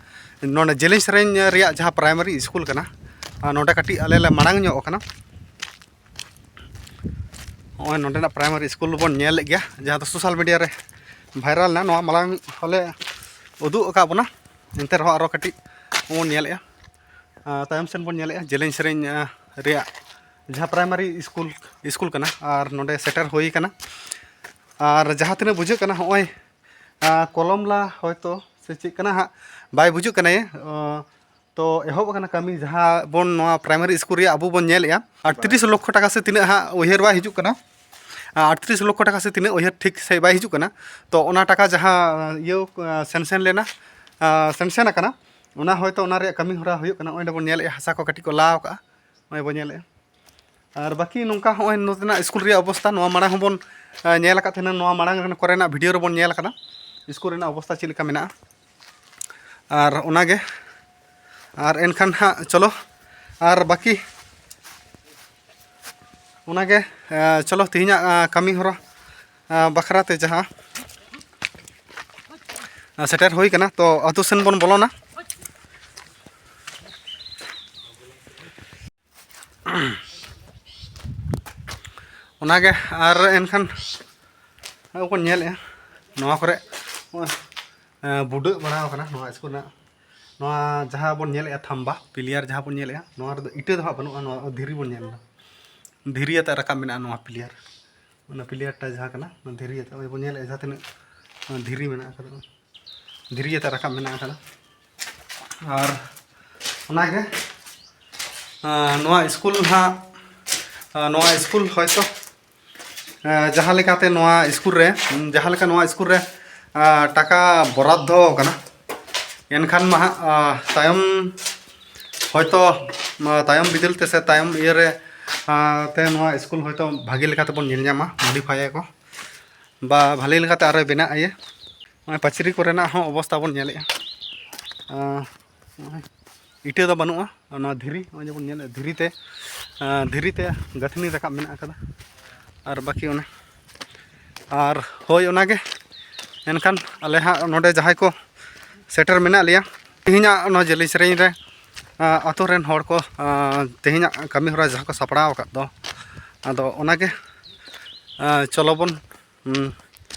ᱱᱚᱰᱮ ᱡᱮᱞᱮᱧ ᱥᱮᱨᱮᱧ ᱨᱮᱭᱟᱜ ᱡᱟᱦᱟᱸ ᱯᱨᱟᱭᱢᱟᱨᱤ ᱥᱠᱩᱞ ᱠᱟᱱᱟ, ᱟᱨ ᱱᱚᱰᱮ ᱠᱟᱹᱴᱤᱡ ᱟᱞᱮ ᱞᱮ ᱢᱟᱲᱟᱝ ᱧᱚᱜ ᱟᱠᱟᱱᱟ᱾ ᱱᱚᱜᱼᱚᱭ ᱱᱚᱰᱮᱱᱟᱜ ᱯᱨᱟᱭᱢᱟᱨᱤ ᱥᱠᱩᱞ ᱵᱚᱱ ᱧᱮᱞᱮᱫ ᱜᱮᱭᱟ, ᱡᱟᱦᱟᱸ ᱫᱚ ᱥᱳᱥᱟᱞ ᱢᱤᱰᱤᱭᱟ ᱨᱮ ᱵᱷᱟᱭᱨᱟᱞ ᱮᱱᱟ᱾ ᱱᱚᱣᱟ ᱢᱟᱲᱟᱝ ᱦᱚᱸᱞᱮ ᱩᱫᱩᱜ ᱟᱠᱟᱫ ᱵᱚᱱᱟ, ᱮᱱᱛᱮ ᱨᱮᱦᱚᱸ ᱟᱨᱚ ᱠᱟᱹᱴᱤᱡ ᱵᱚᱱ ᱧᱮᱞᱮᱫᱼᱟ᱾ ᱟᱨ ᱛᱟᱭᱚᱢ ᱥᱮᱱ ᱵᱚᱱ ᱧᱮᱞᱮᱫᱼᱟ ᱡᱮᱞᱮᱧ ᱥᱮᱨᱮᱧ, ᱟᱨ ᱨᱮᱭᱟᱜ ᱡᱟᱦᱟᱸ ᱯᱨᱟᱭᱢᱟᱨᱤ ᱥᱠᱩᱞ, ᱥᱠᱩᱞ ᱠᱟᱱᱟ, ᱟᱨ ᱱᱚᱰᱮ ᱥᱮᱴᱮᱨ ᱦᱩᱭ ᱟᱠᱟᱱᱟ᱾ ᱟᱨ ᱡᱟᱦᱟᱸ ᱛᱤᱱᱟᱹᱜ ᱵᱩᱡᱷᱟᱹᱜ ᱠᱟᱱᱟ, ᱦᱚᱸᱜᱼᱚᱭ, ᱟᱨ ᱠᱚᱞᱚᱢ ᱞᱟ ᱦᱚᱭᱛᱳ ᱥᱮ ᱪᱮᱫ ᱠᱟᱱᱟ ᱦᱟᱸᱜ, ᱵᱟᱭ ᱵᱩᱡᱷᱟᱹᱜ ᱠᱟᱱᱟ᱾ ᱟᱨ ᱛᱚ ᱮᱦᱚᱵ ᱟᱠᱟᱱᱟ ᱠᱟᱹᱢᱤ, ᱡᱟᱦᱟᱸ ᱵᱚᱱ ᱱᱚᱣᱟ ᱯᱨᱟᱭᱢᱟᱨᱤ ᱥᱠᱩᱞ ᱨᱮᱭᱟᱜ ᱟᱵᱚ ᱵᱚᱱ ᱧᱮᱞᱮᱫᱼᱟ᱾ ᱟᱴᱛᱨᱤᱥ ᱞᱚᱠᱠᱷᱚ ᱴᱟᱠᱟ ᱥᱮ ᱛᱤᱱᱟᱹᱜ ᱦᱟᱸᱜ ᱩᱭᱦᱟᱹᱨ ᱵᱟᱭ ᱦᱤᱡᱩᱜ ᱠᱟᱱᱟ, ᱟᱴᱛᱨᱤᱥ ᱞᱚᱠᱠᱷᱚ ᱴᱟᱠᱟ ᱥᱮ ᱛᱤᱱᱟᱹᱜ ᱩᱭᱦᱟᱹᱨ ᱴᱷᱤᱠ ᱥᱟᱺᱦᱤᱡ ᱵᱟᱭ ᱦᱤᱡᱩᱜ ᱠᱟᱱᱟ᱾ ᱛᱚ ᱚᱱᱟ ᱴᱟᱠᱟ ᱡᱟᱦᱟᱸ ᱤᱭᱟᱹ, ᱥᱮᱱᱥᱮᱱ ᱞᱮᱱᱟ, ᱥᱮᱱᱥᱮᱱ ᱟᱠᱟᱱᱟ, ᱚᱱᱟ ᱦᱚᱭᱛᱳ ᱚᱱᱟ ᱨᱮᱭᱟᱜ ᱠᱟᱹᱢᱤ ᱦᱚᱨᱟ ᱦᱩᱭᱩᱜ ᱠᱟᱱᱟ᱾ ᱚᱸᱰᱮ ᱵᱚᱱ ᱧᱮᱞᱮᱫᱼᱟ, ᱦᱟᱥᱟ ᱠᱚ ᱠᱟᱹᱴᱤᱡ ᱠᱚ ᱞᱟᱣ ᱠᱟᱜᱼᱟ, ᱱᱚᱜᱼᱚᱭ ᱵᱚᱱ ᱧᱮᱞᱮᱫᱼᱟ᱾ ᱟᱨ ᱵᱟᱹᱠᱤ ᱱᱚᱝᱠᱟ ᱦᱚᱸᱜᱼᱚᱭ ᱱᱚᱛᱮᱱᱟᱜ ᱥᱠᱩᱞ ᱨᱮᱭᱟᱜ ᱚᱵᱚᱥᱛᱟ, ᱱᱚᱣᱟ ᱢᱟᱲᱟᱝ ᱦᱚᱸᱵᱚᱱ, ᱟᱸ, ᱧᱮᱞ ᱟᱠᱟᱫ ᱛᱟᱦᱮᱱᱟ, ᱱᱚᱣᱟ ᱢᱟᱲᱟᱝ ᱨᱮᱱ ᱠᱚᱨᱮᱱᱟᱜ ᱵᱷᱤᱰᱤᱭᱳ ᱨᱮᱵᱚᱱ ᱧᱮᱞ ᱟᱠᱟᱫᱟ ᱥᱠᱩᱞ ᱨᱮᱱᱟᱜ ᱚᱵᱚᱥᱛᱟ ᱪᱮᱫ ᱞᱮᱠᱟ ᱢᱮᱱᱟᱜᱼᱟ᱾ ᱟᱨ ᱚᱱᱟᱜᱮ, ᱟᱨ ᱮᱱᱠᱷᱟᱱ ᱦᱟᱸᱜ ᱪᱚᱞᱚ, ᱟᱨ ᱵᱟᱹᱠᱤ ᱚᱱᱟᱜᱮ, ᱟᱸ, ᱪᱚᱞᱚ ᱛᱮᱦᱮᱧᱟᱜ, ᱟᱸ, ᱠᱟᱹᱢᱤ ᱦᱚᱨᱟ, ᱟᱸ, ᱵᱟᱠᱷᱨᱟ ᱛᱮ ᱡᱟᱦᱟᱸ, ᱟᱸ, ᱥᱮᱴᱮᱨ ᱦᱩᱭ ᱠᱟᱱᱟ, ᱛᱚ ᱟᱹᱛᱩ ᱥᱮᱱ ᱵᱚᱱ ᱵᱚᱞᱚᱱᱟ᱾ ᱚᱱᱟᱜᱮ, ᱟᱨ ᱮᱱᱠᱷᱟᱱ ᱱᱚᱜᱼᱚᱭ ᱵᱚᱱ ᱧᱮᱞᱮᱫᱼᱟ, ᱱᱚᱣᱟ ᱠᱚᱨᱮ ᱱᱚᱜᱼᱚᱭ, ᱮᱸ, ᱵᱩᱰᱟᱹᱜ ᱵᱟᱲᱟᱣ ᱠᱟᱱᱟ ᱱᱚᱣᱟ ᱥᱠᱩᱞ ᱨᱮᱱᱟᱜ᱾ ᱱᱚᱣᱟ ᱡᱟᱦᱟᱸ ᱵᱚᱱ ᱧᱮᱞᱮᱫᱼᱟ ᱛᱷᱟᱢᱵᱟ ᱯᱤᱞᱤᱭᱟᱨ, ᱡᱟᱦᱟᱸ ᱵᱚᱱ ᱧᱮᱞᱮᱫᱼᱟ, ᱱᱚᱣᱟ ᱨᱮᱫᱚ ᱤᱴᱟᱹ ᱫᱚ ᱦᱟᱸᱜ ᱵᱟᱹᱱᱩᱜᱼᱟ, ᱱᱚᱣᱟ ᱫᱷᱤᱨᱤ ᱵᱚᱱ ᱧᱮᱞ ᱮᱫᱟ᱾ ᱫᱷᱤᱨᱤ ᱟᱛᱮ ᱨᱟᱠᱟᱵ ᱢᱮᱱᱟᱜᱼᱟ ᱱᱚᱣᱟ ᱯᱤᱞᱤᱭᱟᱨ, ᱚᱱᱟ ᱯᱤᱞᱤᱭᱟᱨ ᱴᱟ ᱡᱟᱦᱟᱸ ᱠᱟᱱᱟ, ᱚᱱᱟ ᱫᱷᱤᱨᱤ ᱟᱛᱮ ᱱᱚᱜᱼᱚᱭ ᱵᱚᱱ ᱧᱮᱞᱮᱫᱼᱟ ᱡᱟᱦᱟᱸ ᱛᱤᱱᱟᱹᱜ, ᱚᱱᱟ ᱫᱷᱤᱨᱤ ᱢᱮᱱᱟᱜ ᱟᱠᱟᱫᱟ, ᱫᱷᱤᱨᱤ ᱟᱛᱮ ᱨᱟᱠᱟᱵ ᱢᱮᱱᱟᱜ ᱟᱠᱟᱫᱟ᱾ ᱟᱨ ᱚᱱᱟᱜᱮ, ᱟᱸ, ᱱᱚᱣᱟ ᱥᱠᱩᱞ ᱦᱟᱸᱜ, ᱟᱸ, ᱱᱚᱣᱟ ᱥᱠᱩᱞ ᱦᱚᱭᱛᱳ, ᱟᱸ, ᱡᱟᱦᱟᱸ ᱞᱮᱠᱟᱛᱮ ᱱᱚᱣᱟ ᱥᱠᱩᱞ ᱨᱮ, ᱡᱟᱦᱟᱸ ᱞᱮᱠᱟ ᱱᱚᱣᱟ ᱥᱠᱩᱞ ᱨᱮ, ᱟᱸ, ᱴᱟᱠᱟ ᱵᱚᱨᱟᱫᱽᱫᱷᱚ ᱟᱠᱟᱱᱟ, ᱮᱱᱠᱷᱟᱱ ᱢᱟ ᱦᱟᱸᱜ, ᱟᱸ, ᱛᱟᱭᱚᱢ ᱦᱚᱭᱛᱳ, ᱟᱸ, ᱛᱟᱭᱚᱢ ᱵᱤᱫᱟᱹᱞ ᱛᱮ ᱥᱮ ᱛᱟᱭᱚᱢ ᱤᱭᱟᱹ ᱨᱮ, ᱟᱸ, ᱛᱮ ᱱᱚᱣᱟ ᱥᱠᱩᱞ ᱦᱚᱭᱛᱳ ᱵᱷᱟᱜᱮ ᱞᱮᱠᱟᱛᱮ ᱵᱚᱱ ᱧᱮᱞ ᱧᱟᱢᱟ, ᱢᱚᱰᱤᱯᱷᱟᱭ ᱟᱠᱚ ᱵᱟ ᱵᱷᱟᱞᱮ ᱞᱮᱠᱟᱛᱮ ᱟᱨᱚᱭ ᱵᱮᱱᱟᱜ ᱤᱭᱟᱹ᱾ ᱱᱚᱜᱼᱚᱭ ᱯᱟᱹᱪᱨᱤ ᱠᱚᱨᱮᱱᱟᱜ ᱦᱚᱸ ᱚᱵᱚᱥᱛᱟ ᱵᱚᱱ ᱧᱮᱞᱮᱫᱼᱟ᱾ ᱟᱸ, ᱱᱚᱜᱼᱚᱭ ᱤᱴᱟᱹ ᱫᱚ ᱵᱟᱹᱱᱩᱜᱼᱟ, ᱚᱱᱟ ᱫᱷᱤᱨᱤ, ᱱᱚᱜᱼᱚᱭ ᱡᱮᱵᱚᱱ ᱧᱮᱞᱮᱫᱼᱟ, ᱫᱷᱤᱨᱤ ᱛᱮ, ᱟᱸ, ᱫᱷᱤᱨᱤ ᱛᱮ ᱜᱟᱹᱛᱷᱱᱤ ᱨᱟᱠᱟᱵ ᱢᱮᱱᱟᱜ ᱟᱠᱟᱫᱟ᱾ ᱟᱨ ᱵᱟᱹᱠᱤ ᱚᱱᱟ, ᱟᱨ ᱦᱳᱭ, ᱚᱱᱟᱜᱮ᱾ ᱮᱱᱠᱷᱟᱱ ᱟᱞᱮ ᱦᱟᱸᱜ ᱱᱚᱰᱮ ᱡᱟᱦᱟᱸᱭ ᱠᱚ ᱥᱮᱴᱮᱨ ᱢᱮᱱᱟᱜ ᱞᱮᱭᱟ, ᱛᱮᱦᱮᱧᱟᱜ ᱱᱚᱣᱟ ᱡᱮᱞᱮᱧ ᱥᱮᱨᱮᱧ ᱨᱮ, ᱟᱛᱳ ᱨᱮᱱ ᱦᱚᱲ ᱠᱚ, ᱟ, ᱛᱮᱦᱮᱧᱟᱜ ᱠᱟᱹᱢᱤ ᱦᱚᱨᱟ ᱡᱟᱦᱟᱸ ᱠᱚ ᱥᱟᱯᱲᱟᱣ ᱟᱠᱟᱫ ᱫᱚ, ᱟᱫᱚ ᱚᱱᱟᱜᱮ, ᱟ, ᱪᱚᱞᱚ ᱵᱚᱱ, ᱩᱢ,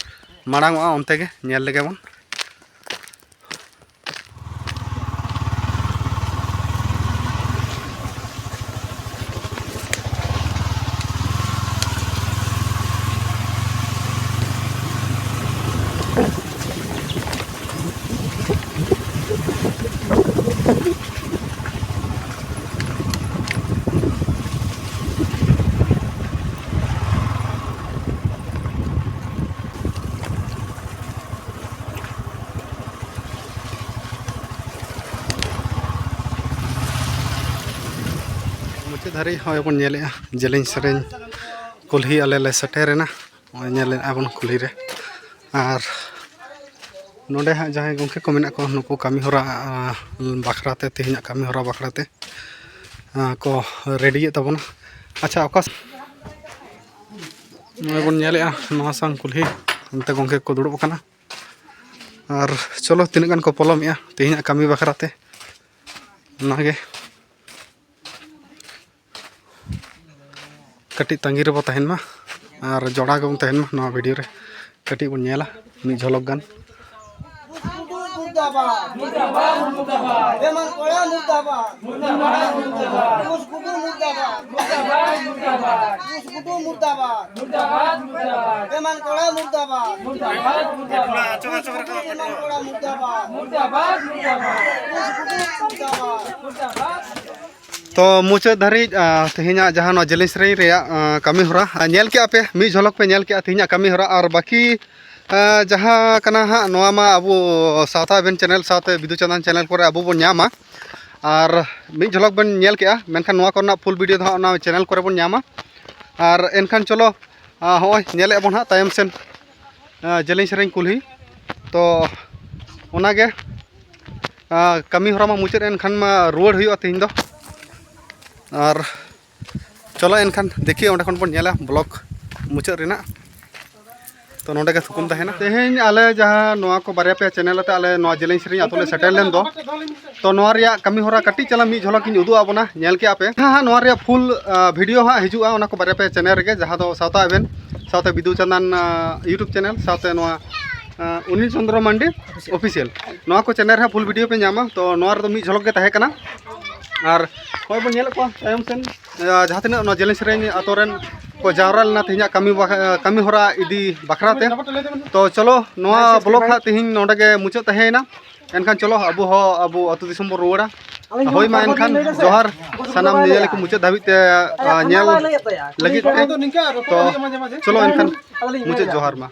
ᱢᱟᱲᱟᱝ ᱚᱜᱼᱟ, ᱚᱱᱛᱮ ᱜᱮ ᱧᱮᱞ ᱞᱮᱜᱮ ᱵᱚᱱ᱾ ᱢᱩᱪᱟᱹᱫ ᱫᱷᱟᱹᱨᱤᱡ ᱦᱚᱸᱜᱼᱚᱭ ᱵᱚᱱ ᱧᱮᱞᱮᱜᱼᱟ, ᱡᱮᱞᱮᱧ ᱥᱮᱨᱮᱧ ᱠᱩᱞᱦᱤ ᱟᱞᱮ ᱞᱮ ᱥᱮᱴᱮᱨᱮᱱᱟ᱾ ᱱᱚᱜᱼᱚᱭ ᱧᱮᱞᱮᱫᱼᱟ ᱵᱚᱱ ᱠᱩᱞᱦᱤ ᱨᱮ᱾ ᱟᱨ ᱱᱚᱰᱮ ᱦᱟᱸᱜ ᱡᱟᱦᱟᱸᱭ ᱜᱚᱢᱠᱮ ᱠᱚ ᱢᱮᱱᱟᱜ ᱠᱚᱣᱟ, ᱱᱩᱠᱩ ᱠᱟᱹᱢᱤ ᱦᱚᱨᱟ, ᱟ, ᱵᱟᱠᱷᱨᱟ ᱛᱮ, ᱛᱮᱦᱮᱧᱟᱜ ᱠᱟᱹᱢᱤ ᱦᱚᱨᱟ ᱵᱟᱠᱷᱨᱟ ᱛᱮ, ᱟ, ᱠᱚ ᱨᱮᱰᱤᱭᱮᱫ ᱛᱟᱵᱚᱱᱟ᱾ ᱟᱪᱪᱷᱟ, ᱚᱠᱟ ᱥ-, ᱱᱚᱜᱼᱚᱭ ᱵᱚᱱ ᱧᱮᱞᱮᱫᱼᱟ ᱱᱚᱣᱟ ᱥᱟᱝ ᱠᱩᱞᱦᱤ, ᱚᱱᱛᱮ ᱜᱚᱢᱠᱮ ᱠᱚ ᱫᱩᱲᱩᱵ ᱟᱠᱟᱱᱟ᱾ ᱟᱨ ᱪᱚᱞᱚ, ᱛᱤᱱᱟᱹᱜ ᱜᱟᱱ ᱠᱚ ᱯᱚᱞᱚᱢᱮᱜᱼᱟ ᱛᱮᱦᱮᱧᱟᱜ ᱠᱟᱹᱢᱤ ᱵᱟᱠᱷᱨᱟ ᱛᱮ, ᱚᱱᱟᱜᱮ᱾ ᱠᱟᱹᱴᱤᱡ ᱛᱟᱺᱜᱤ ᱨᱮᱵᱚ ᱛᱟᱦᱮᱱ ᱢᱟ ᱟᱨ ᱡᱚᱲᱟᱣ ᱜᱮᱵᱚᱱ ᱛᱟᱦᱮᱱ ᱢᱟ ᱱᱚᱣᱟ ᱵᱷᱤᱰᱤᱭᱳ ᱨᱮ᱾ ᱠᱟᱹᱴᱤᱡ ᱵᱚᱱ ᱧᱮᱞᱟ ᱢᱤᱫ ᱡᱷᱚᱞᱚᱠ ᱜᱟᱱ᱾ ᱢᱩᱨᱫᱟᱵᱟᱫ, ᱢᱩᱨᱫᱟᱵᱟᱫ, ᱢᱩᱨᱫᱟᱵᱟᱫ᱾ ᱵᱮᱢᱟᱱ ᱠᱚᱲᱟ ᱢᱩᱨᱫᱟᱵᱟᱫ᱾ ᱢᱩᱨᱫᱟᱵᱟᱫ, ᱢᱩᱨᱫᱟᱵᱟᱫ᱾ ᱢᱩᱨᱫᱟᱵᱟᱫ, ᱢᱩᱨᱫᱟᱵᱟᱫ᱾ ᱢᱩᱨᱫᱟᱵᱟᱫ, ᱢᱩᱨᱫᱟᱵᱟᱫ᱾ ᱵᱮᱢᱟᱱ ᱠᱚᱲᱟ ᱢᱩᱨᱫᱟᱵᱟᱫ᱾ ᱢᱩᱨᱫᱟᱵᱟᱫ, ᱢᱩᱨᱫᱟᱵᱟᱫ᱾ ᱵᱮᱢᱟᱱ ᱠᱚᱲᱟ ᱢᱩᱨᱫᱟᱵᱟᱫ᱾ ᱢᱩᱨᱫᱟᱵᱟᱫ, ᱢᱩᱨᱫᱟᱵᱟᱫ᱾ ᱢᱩᱨᱫᱟᱵᱟᱫ᱾ ᱛᱚ ᱢᱩᱪᱟᱹᱫ ᱫᱷᱟᱹᱨᱤᱡ, ᱟ, ᱛᱮᱦᱮᱧᱟᱜ ᱡᱟᱦᱟᱸ ᱱᱚᱣᱟ ᱡᱮᱞᱮᱧ ᱥᱮᱨᱮᱧ ᱨᱮᱭᱟᱜ, ᱟ, ᱠᱟᱹᱢᱤ ᱦᱚᱨᱟ, ᱟ, ᱧᱮᱞ ᱠᱮᱜᱼᱟ ᱯᱮ, ᱢᱤᱫ ᱡᱷᱚᱞᱚᱠ ᱯᱮ ᱧᱮᱞ ᱠᱮᱜᱼᱟ ᱛᱮᱦᱮᱧᱟᱜ ᱠᱟᱹᱢᱤ ᱦᱚᱨᱟ, ᱟᱨ ᱵᱟᱹᱠᱤ, ᱟ, ᱡᱟᱦᱟᱸ ᱠᱟᱱᱟ ᱦᱟᱸᱜ, ᱱᱚᱣᱟ ᱢᱟ ᱟᱵᱚ ᱥᱟᱶᱛᱟ ᱮᱵᱷᱮᱱ ᱪᱮᱱᱮᱞ ᱥᱟᱶᱛᱮ ᱵᱤᱫᱩ ᱪᱟᱸᱫᱟᱱ ᱪᱮᱱᱮᱞ ᱠᱚᱨᱮ ᱟᱵᱚ ᱵᱚᱱ ᱧᱟᱢᱟ᱾ ᱟᱨ ᱢᱤᱫ ᱡᱷᱚᱞᱚᱠ ᱵᱮᱱ ᱧᱮᱞ ᱠᱮᱜᱼᱟ, ᱢᱮᱱᱠᱷᱟᱱ ᱱᱚᱣᱟ ᱠᱚᱨᱮᱱᱟᱜ ᱯᱷᱩᱞ ᱵᱷᱤᱰᱤᱭᱳ ᱫᱚ ᱦᱟᱸᱜ ᱚᱱᱟ ᱪᱮᱱᱮᱞ ᱠᱚᱨᱮ ᱵᱚᱱ ᱧᱟᱢᱟ᱾ ᱟᱨ ᱮᱱᱠᱷᱟᱱ ᱪᱚᱞᱚ, ᱟ, ᱦᱚᱸᱜᱼᱚᱭ ᱧᱮᱞᱮᱫ ᱵᱚᱱ ᱦᱟᱸᱜ ᱛᱟᱭᱚᱢ ᱥᱮᱱ, ᱟ, ᱡᱮᱞᱮᱧ ᱥᱮᱨᱮᱧ ᱠᱩᱞᱦᱤ᱾ ᱛᱚ ᱚᱱᱟᱜᱮ, ᱟ, ᱠᱟᱹᱢᱤ ᱦᱚᱨᱟ ᱢᱟ ᱢᱩᱪᱟᱹᱫ ᱮᱱ ᱠᱷᱟᱱ ᱢᱟ ᱨᱩᱣᱟᱹᱲ ᱦᱩᱭᱩᱜᱼᱟ ᱛᱮᱦᱮᱧ ᱫᱚ᱾ ᱟᱨ ᱪᱚᱞᱚ ᱮᱱᱠᱷᱟᱱ ᱫᱮᱠᱷᱤ ᱚᱸᱰᱮ ᱠᱷᱚᱱ ᱵᱚᱱ ᱧᱮᱞᱟ ᱵᱞᱚᱜᱽ ᱢᱩᱪᱟᱹᱫ ᱨᱮᱱᱟᱜ᱾ ᱛᱚ ᱱᱚᱰᱮ ᱜᱮ ᱛᱷᱩᱠᱩᱢ ᱛᱟᱦᱮᱱᱟ᱾ ᱛᱮᱦᱮᱧ ᱟᱞᱮ ᱡᱟᱦᱟᱸ ᱱᱚᱣᱟ ᱠᱚ ᱵᱟᱨᱭᱟ ᱯᱮᱭᱟ ᱪᱮᱱᱮᱞ ᱟᱛᱮ ᱟᱞᱮ ᱱᱚᱣᱟ ᱡᱮᱞᱮᱧ ᱥᱮᱨᱮᱧ ᱟᱛᱳ ᱞᱮ ᱥᱮᱴᱮᱨ ᱞᱮᱱ ᱫᱚ, ᱛᱚ ᱱᱚᱣᱟ ᱨᱮᱭᱟᱜ ᱠᱟᱹᱢᱤ ᱦᱚᱨᱟ ᱠᱟᱹᱴᱤᱡ ᱪᱟᱞᱟᱝ ᱢᱤᱫ ᱡᱷᱚᱞᱚᱠ ᱤᱧ ᱩᱫᱩᱜ ᱟᱵᱚᱱᱟ, ᱧᱮᱞ ᱠᱮᱜᱼᱟ ᱯᱮ᱾ ᱦᱮᱸ, ᱦᱮᱸ, ᱱᱚᱣᱟ ᱨᱮᱭᱟᱜ ᱯᱷᱩᱞ ᱵᱷᱤᱰᱤᱭᱳ ᱦᱟᱸᱜ ᱦᱤᱡᱩᱜᱼᱟ ᱚᱱᱟ ᱠᱚ ᱵᱟᱨᱭᱟ ᱯᱮᱭᱟ ᱪᱮᱱᱮᱞ ᱨᱮᱜᱮ, ᱡᱟᱦᱟᱸ ᱫᱚ ᱥᱟᱶᱛᱟ ᱮᱵᱷᱮᱱ, ᱥᱟᱶᱛᱮ ᱵᱤᱫᱩ ᱪᱟᱸᱫᱟᱱ YouTube ᱪᱮᱱᱮᱞ, ᱥᱟᱶᱛᱮ ᱱᱚᱣᱟ ᱚᱱᱤᱞ ᱪᱚᱸᱫᱽᱨᱚ ᱢᱟᱱᱰᱤ ᱚᱯᱷᱤᱥᱤᱭᱟᱞ, ᱱᱚᱣᱟ ᱠᱚ ᱪᱮᱱᱮᱞ ᱨᱮ ᱯᱷᱩᱞ ᱵᱷᱤᱰᱤᱭᱳ ᱯᱮ ᱧᱟᱢᱟ᱾ ᱛᱚ ᱱᱚᱣᱟ ᱨᱮᱫᱚ ᱢᱤᱫ ᱡᱷᱚᱞᱚᱠ ᱜᱮ ᱛᱟᱦᱮᱸ ᱠᱟᱱᱟ᱾ ᱟᱨ ᱱᱚᱜᱼᱚᱭ ᱵᱚᱱ ᱧᱮᱞᱮᱫ ᱠᱚᱣᱟ ᱛᱟᱭᱚᱢ ᱥᱮᱱ, ᱡᱟᱦᱟᱸ ᱛᱤᱱᱟᱹᱜ ᱱᱚᱣᱟ ᱡᱮᱞᱮᱧ ᱥᱮᱨᱮᱧ ᱟᱛᱳ ᱨᱮᱱ ᱠᱚ ᱡᱟᱣᱨᱟ ᱞᱮᱱᱟ ᱛᱮᱦᱮᱧᱟᱜ ᱠᱟᱹᱢᱤ ᱵᱟᱠᱷ-, ᱠᱟᱹᱢᱤ ᱦᱚᱨᱟ ᱤᱫᱤ ᱵᱟᱠᱷᱨᱟ ᱛᱮ᱾ ᱛᱚ ᱪᱚᱞᱚ, ᱱᱚᱣᱟ ᱵᱞᱚᱜ ᱦᱟᱸᱜ ᱛᱮᱦᱮᱧ ᱱᱚᱰᱮ ᱜᱮ ᱢᱩᱪᱟᱹᱫ ᱛᱟᱦᱮᱸᱭᱮᱱᱟ᱾ ᱮᱱᱠᱷᱟᱱ ᱪᱚᱞᱚ, ᱟᱵᱚ ᱦᱚᱸ ᱟᱵᱚ ᱟᱹᱛᱩ ᱫᱤᱥᱚᱢ ᱵᱚᱱ ᱨᱩᱣᱟᱹᱲᱟ᱾ ᱦᱳᱭ ᱢᱟ ᱮᱱᱠᱷᱟᱱ ᱡᱚᱦᱟᱨ ᱥᱟᱱᱟᱢ ᱧᱮᱧᱮᱞ ᱠᱚ ᱢᱩᱪᱟᱹᱫ ᱫᱷᱟᱹᱵᱤᱡ ᱛᱮ, ᱧᱮᱞ ᱞᱟᱹᱜᱤᱫ ᱛᱮ᱾ ᱛᱚ ᱪᱚᱞᱚ ᱮᱱᱠᱷᱟᱱ ᱢᱩᱪᱟᱹᱫ ᱡᱚᱦᱟᱨ ᱢᱟ᱾